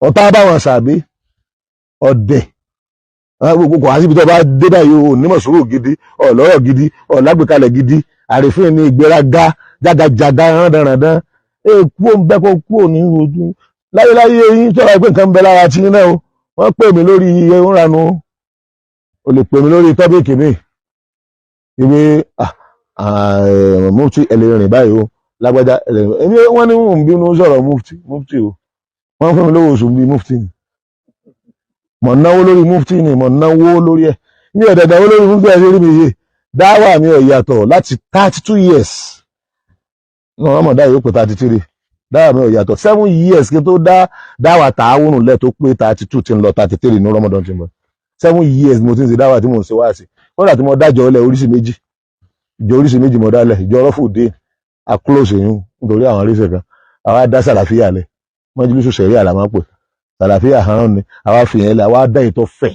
ọ̀tá bá wọn àṣàbí ọ̀dẹ̀ gbogbo kò wá síbi tó bá dé báyìí o. Onímọ̀ sùúrù gidi, ọ̀lọ́rọ̀ gidi, ọ̀lágbèkalẹ̀ gidi, àrífín ní ìgbéraga, jágajàga, rándanràndan. Ẹ kú òun bẹ́ kó kú òní ojú láyéláyé yín tó wáyé pé nǹkan ń bẹ lára tí yín náà o. Wọ́n pè mí lórí iye ń ranu, o lè pè mí lórí topic mi ìwé mufti ẹlẹ́rìn báyìí o, lágbájá ẹlẹ́rìn. Èmi wọ́n ní mò ń bínú sọ̀rọ̀ mufti. Mufti o, wọ́n fún mi lówó oṣù bíi mufti ni. Mọ̀ náwó lórí mufti ni, mọ̀ náwó lórí ẹ̀. Mi ò dẹ̀dẹ̀ lórí mufti ẹ̀. Ṣe rí mi yé dáwà mi ò yàtọ̀ láti 32 years náà. Wọ́n mọ̀ dáwà yóò pé 33. Dáwà mi ò yàtọ̀ 7 years kí n tó dá dáwà tààwùnù lẹ̀ tó pé 32, tí ń lọ 33 ní Ramadan tí ń bọ̀. 7 years mo ti ń ṣe dáwà tí mo ń ṣe wáàsí. Kódà tí mo dájọ́ ọlẹ̀ oríṣi méjì, ìjọ oríṣi méjì mo dálẹ̀. Ìjọ ọlọ́fù dé, a close yín nítorí àwọn arísẹ̀ kan. Àwa dá sàlàfíà lẹ̀, mọ́júlùsù sẹ̀rí àlàmọ́ pè sàlàfíà hàn ní. Àwa fi yẹn lẹ̀, àwa dá ètò fẹ̀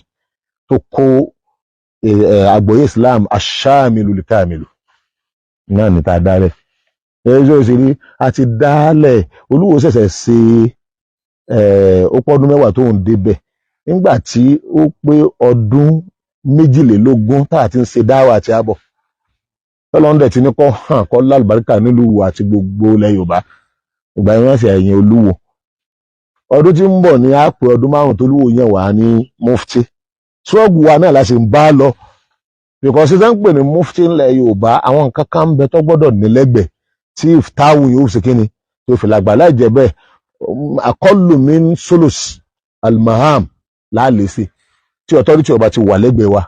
tó kó àgbọ́yé Islam aṣáàmìlú lìkàmìlú náà ní tá a dálẹ̀. Èyí tó ṣe rí a ti dálẹ̀. Olúwo ṣẹ̀ṣẹ̀ ṣe, ó pọ́dún 10 tó ń débẹ̀ nígbà tí ó pé ọdún 22 tá a ti ń ṣe dáwà àti àbọ̀ tọ́lọ́ndẹ̀ tí ní kọ́ hàn kọ́ lálùbáríkà nílùú àti gbogbo ilẹ̀ Yorùbá. Ìgbà yẹn wọ́n ṣe ẹ̀yìn Olúwo. Ọdún tí ń bọ̀ ní àpè ọdún 5 tó lúwo yẹn wà ní mufti. Ṣọ́ọ̀gù wa náà la ṣe ń bá lọ, because ṣe ń pè ní mufti ńlẹ̀ Yorùbá, àwọn nǹkan kan ń bẹ tó gbọ́dọ̀ nílẹ́gbẹ̀ẹ́ tí ìftáwù yóò ṣe kíni tó fi lágbà. Láì jẹ́ bẹ́ẹ̀, akọlù min solus almaham láàlẹ́ sí tí authority ọba ti wà lẹ́gbẹ̀ẹ́ wa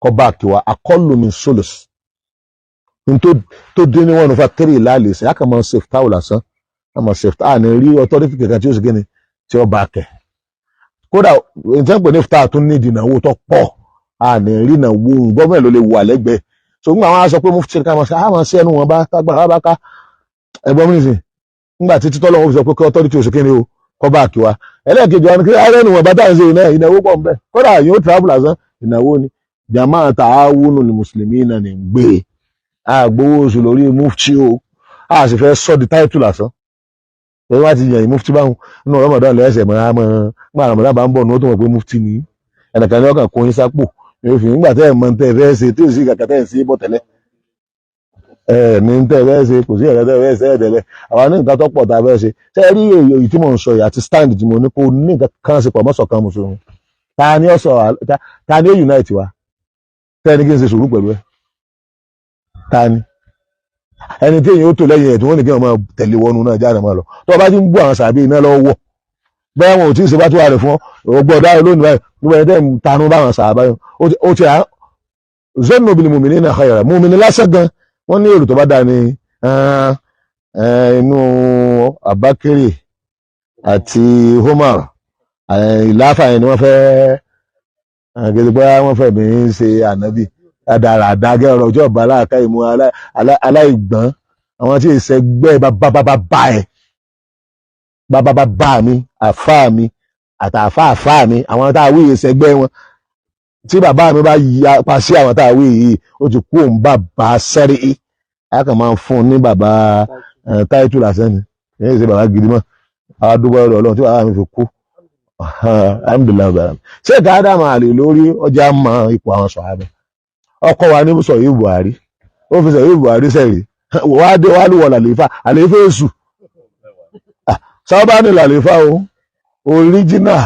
kọ́ báàkì wa. Akọlù min solus tó dín ní 1/3 láàlẹ́ sí, a kàn máa ṣe ìftáwù lásán, a máa ṣe ìftáwù ní rí authority kankan tí ó ṣe kíni tí ó bá kẹ̀. Kódà ìtẹ́ pè ní ìftáwù tó ní ìdìnàwó tó pọ̀, a ní rí ìnáwó gọ́ọ̀mẹ̀ ló lè wà lẹ́gbẹ̀ẹ́. So nígbà wọn á sọ pé mufti ká máa ṣe, á máa ṣe ẹnu wọn bá tágbára bá ká ẹ̀gbọ́n mi nìsín. Nígbà tí títọ́ lọ́wọ́ fi sọ pé kí authority oṣù kíni o kọ́ bá kí wa. Ẹlẹ́ẹ̀kejì wa ni kí ara ẹnu wọn bá tá à ń ṣe iná ìnáwó pọ̀ nbẹ. Kódà yóò travel lásán, ìnáwó ni. Jama ta'awunu lil muslimina ní gbé àgbowó oṣù lórí mufti o, a sì fẹ́ sọ di title lásán. Ẹ wá ti yàn mufti báwọn nínú Ramadan lẹ́sẹ̀ mọ́ àmọ́ nígbà Ramadan bá ń bọ̀ ní ó tó mọ̀ pé mufti ni ẹnìkan ní ọkàn kún yín sápò yóò fi nígbà tẹ́ ẹ̀ mọ̀ tẹ́ ẹ fẹ́ ṣe tí ò sí kàkà tẹ́ ẹ̀ sí bọ̀ tẹ́lẹ̀ ẹ ní tẹ́ ẹ fẹ́ ṣe, kò sí ẹ̀rẹ́ tẹ́ ẹ fẹ́ ṣe ẹ̀ tẹ́lẹ̀. Àwa ní nǹkan tó pọ̀ tá a fẹ́ ṣe. Ṣé ẹ rí èyí tí mò ń sọ yìí àti stand tí mo ní kó ní nǹkan kan ṣe pọ̀ mọ́sọ̀kan mùsùlùmí? Ta ni ó sọ? Ta ni ó unite wa? Tẹ́ ẹ ní kí n ṣe sùúrù pẹ̀lú ẹ? Ta ni ẹni tí èyàn ó tò lẹ́yìn ẹ̀ tí wọ́n ní kí wọ́n máa tẹ̀lé wọnú náà jáde máa lọ? Tó o bá ti ń bú àwọn sàbí iná lọ́wọ́ bẹ́ẹ̀, wọn ò tí ì ṣe bá tó wà rẹ̀ fún ọ. Ògbọ́ ọ̀dá lónìí báyìí, gbogbo ẹni tẹ́ ń tanú báwọn sàbá yẹn ó ti Zannu bil mu'minina khayra, mu'mini lásán gan wọ́n ní èrò tó bá dáa ní inú Abakiri àti Umar ìláfà yẹn ni wọ́n fẹ́ gẹ́gẹ́ pé wọ́n fẹ́ mi ṣe ànábì àdàràdà gẹ́gẹ́ ọ̀rọ̀ ọjọ́ ọba aláàká ìmú aláìgbọ́n, àwọn tí ìṣẹ́gbẹ́ bàbá ẹ̀, bàbá mi, àfá mi àtàfà àfá mi, àwọn tá a wí ìṣẹ́gbẹ́ wọn. Tí bàbá mi bá ya pa sí àwọn tá a wí yìí, ó ti kú òun bàbá sẹ́rí, a kàn máa ń fún un ní bàbá táìtù lásán ni, kì í ṣe bàbá gidi mọ́. Àwọn dúpẹ́ ọ̀rọ̀ Ọlọ́run tí bàbá mi fi kú, alhamdulillahi rabbil alamin. Ṣé káàdà máa lè lórí ọjà mọ ipò àwọn sọ̀hábà? Ọkọ wa ní sọ yìí, Buhari ó fi sọ yìí, Buhari sẹ́rí wàá dé wàá lùwọ̀ làlẹ́fà, àlẹ́fà èṣù sábà ní làlẹ́fà o, original,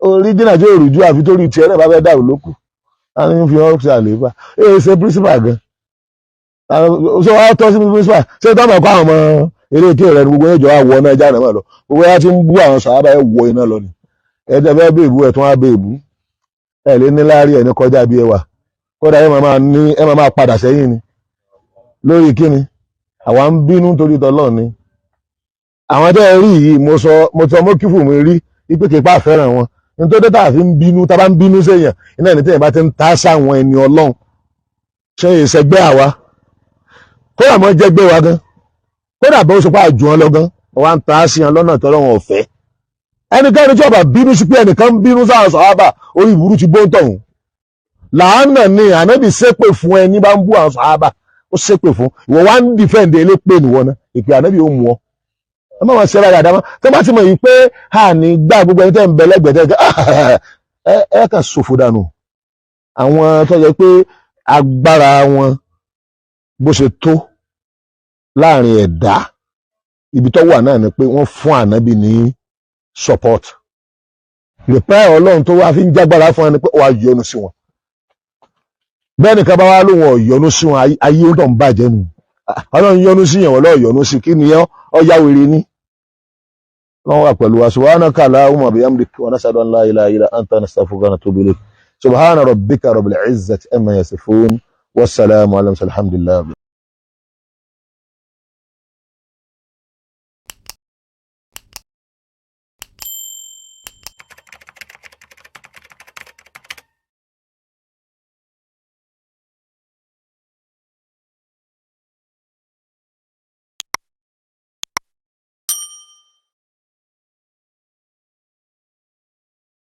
original tí òrùjú àfi torí tiẹ̀ náà bá fẹ́ dàrú lókù á ní fi ọ́ ṣe àlẹ́fà. Èyí ṣe principal gan, ṣé wàá tọ́ sí principal? Ṣé tọ́mọ̀ kọ́ àwọn ọmọ eré ike rẹ̀ ní gbogbo ẹjọ́ àwọ̀ náà jáde náà lọ? Gbogbo ẹ̀ ti ń bú àwọn sàhábà, ẹ̀ wọ iná lọ ni. Ẹ̀ tẹ́ fẹ́ bèbú ẹ̀ tún wá bèbú ẹ̀ lé ní láàrí ẹ̀ ní kọjá bí ẹ wà. Kódà ẹ máa ní ẹ máa padà sẹ́yìn ni lórí kíni. Àwa ń bínú torí tọ́lọ́ ni. Àwọn tẹ́ ẹ rí yìí, mo sọ mọ́kífù mi rí wípé kí ipá fẹ́ràn wọn nítorí tá a fi ń bínú. Tá a bá ń bínú séèyàn iná ẹni tẹ́yìn bá ti ń ta sáwọn ẹni Ọlọ́run ṣe ìṣẹ́gbẹ́ àwa, kódà mọ́ jẹ́gbẹ́ wa gan, kódà bó ṣe pa àjù wọn lọ gan, wọ́n á ń ta sí wọn lọ́nà tọ́lọ́wọ́n ọ̀fẹ́. Ẹnikẹ́ni tí ó bá bínú sí pé ẹnìkan ń bínú sáwọn sàhábà, orí ìburú ti bó ń tọ̀hún. Làánà ni ànábì ṣépè fún ẹni bá ń bú àwọn sàhábà, ó ṣépè fún. Ìwọ wá ń defend elépè nìwọ náà, ìpè ànábì ó mú ọ. Ẹ má wọn ṣe rárá àdámọ́ tó bá ti mọ̀ yìí pé a ní gbà gbogbo ẹni tẹ́ ń bẹ lẹ́gbẹ̀ẹ́ tẹ́ ẹ kàn ṣòfò dànù. Àwọn tó yẹ pé agbára wọn bó ṣe tó láàrin ẹ̀dá, ibi tó wà náà ni pé wọ́n fún ànábì ní support. Reply Ọlọ́run tó wá fi ń jágbára fún ẹni pé wàá yọ́nú sí wọn. Bẹ́ẹ̀ nìkan bá wá lóun ọ̀yọ́nú sí wọn, ayé ó tàn ń bàjẹ́ nù. Ọlọ́run yọ́nú sí yẹn, wọ́n lọ́ọ̀ yọ́nú sí kí ni ọ yá wèrè ní. Wọ́n wà pẹ̀lú wa. Subhanaka allahumma bihamdik wa nashhadu an la ilaha illa anta, nastaghfiruka wa natubu ilayk. Subhana rabbika rabbil izzati amma yasifun, wassalamu ala alhamdulillah.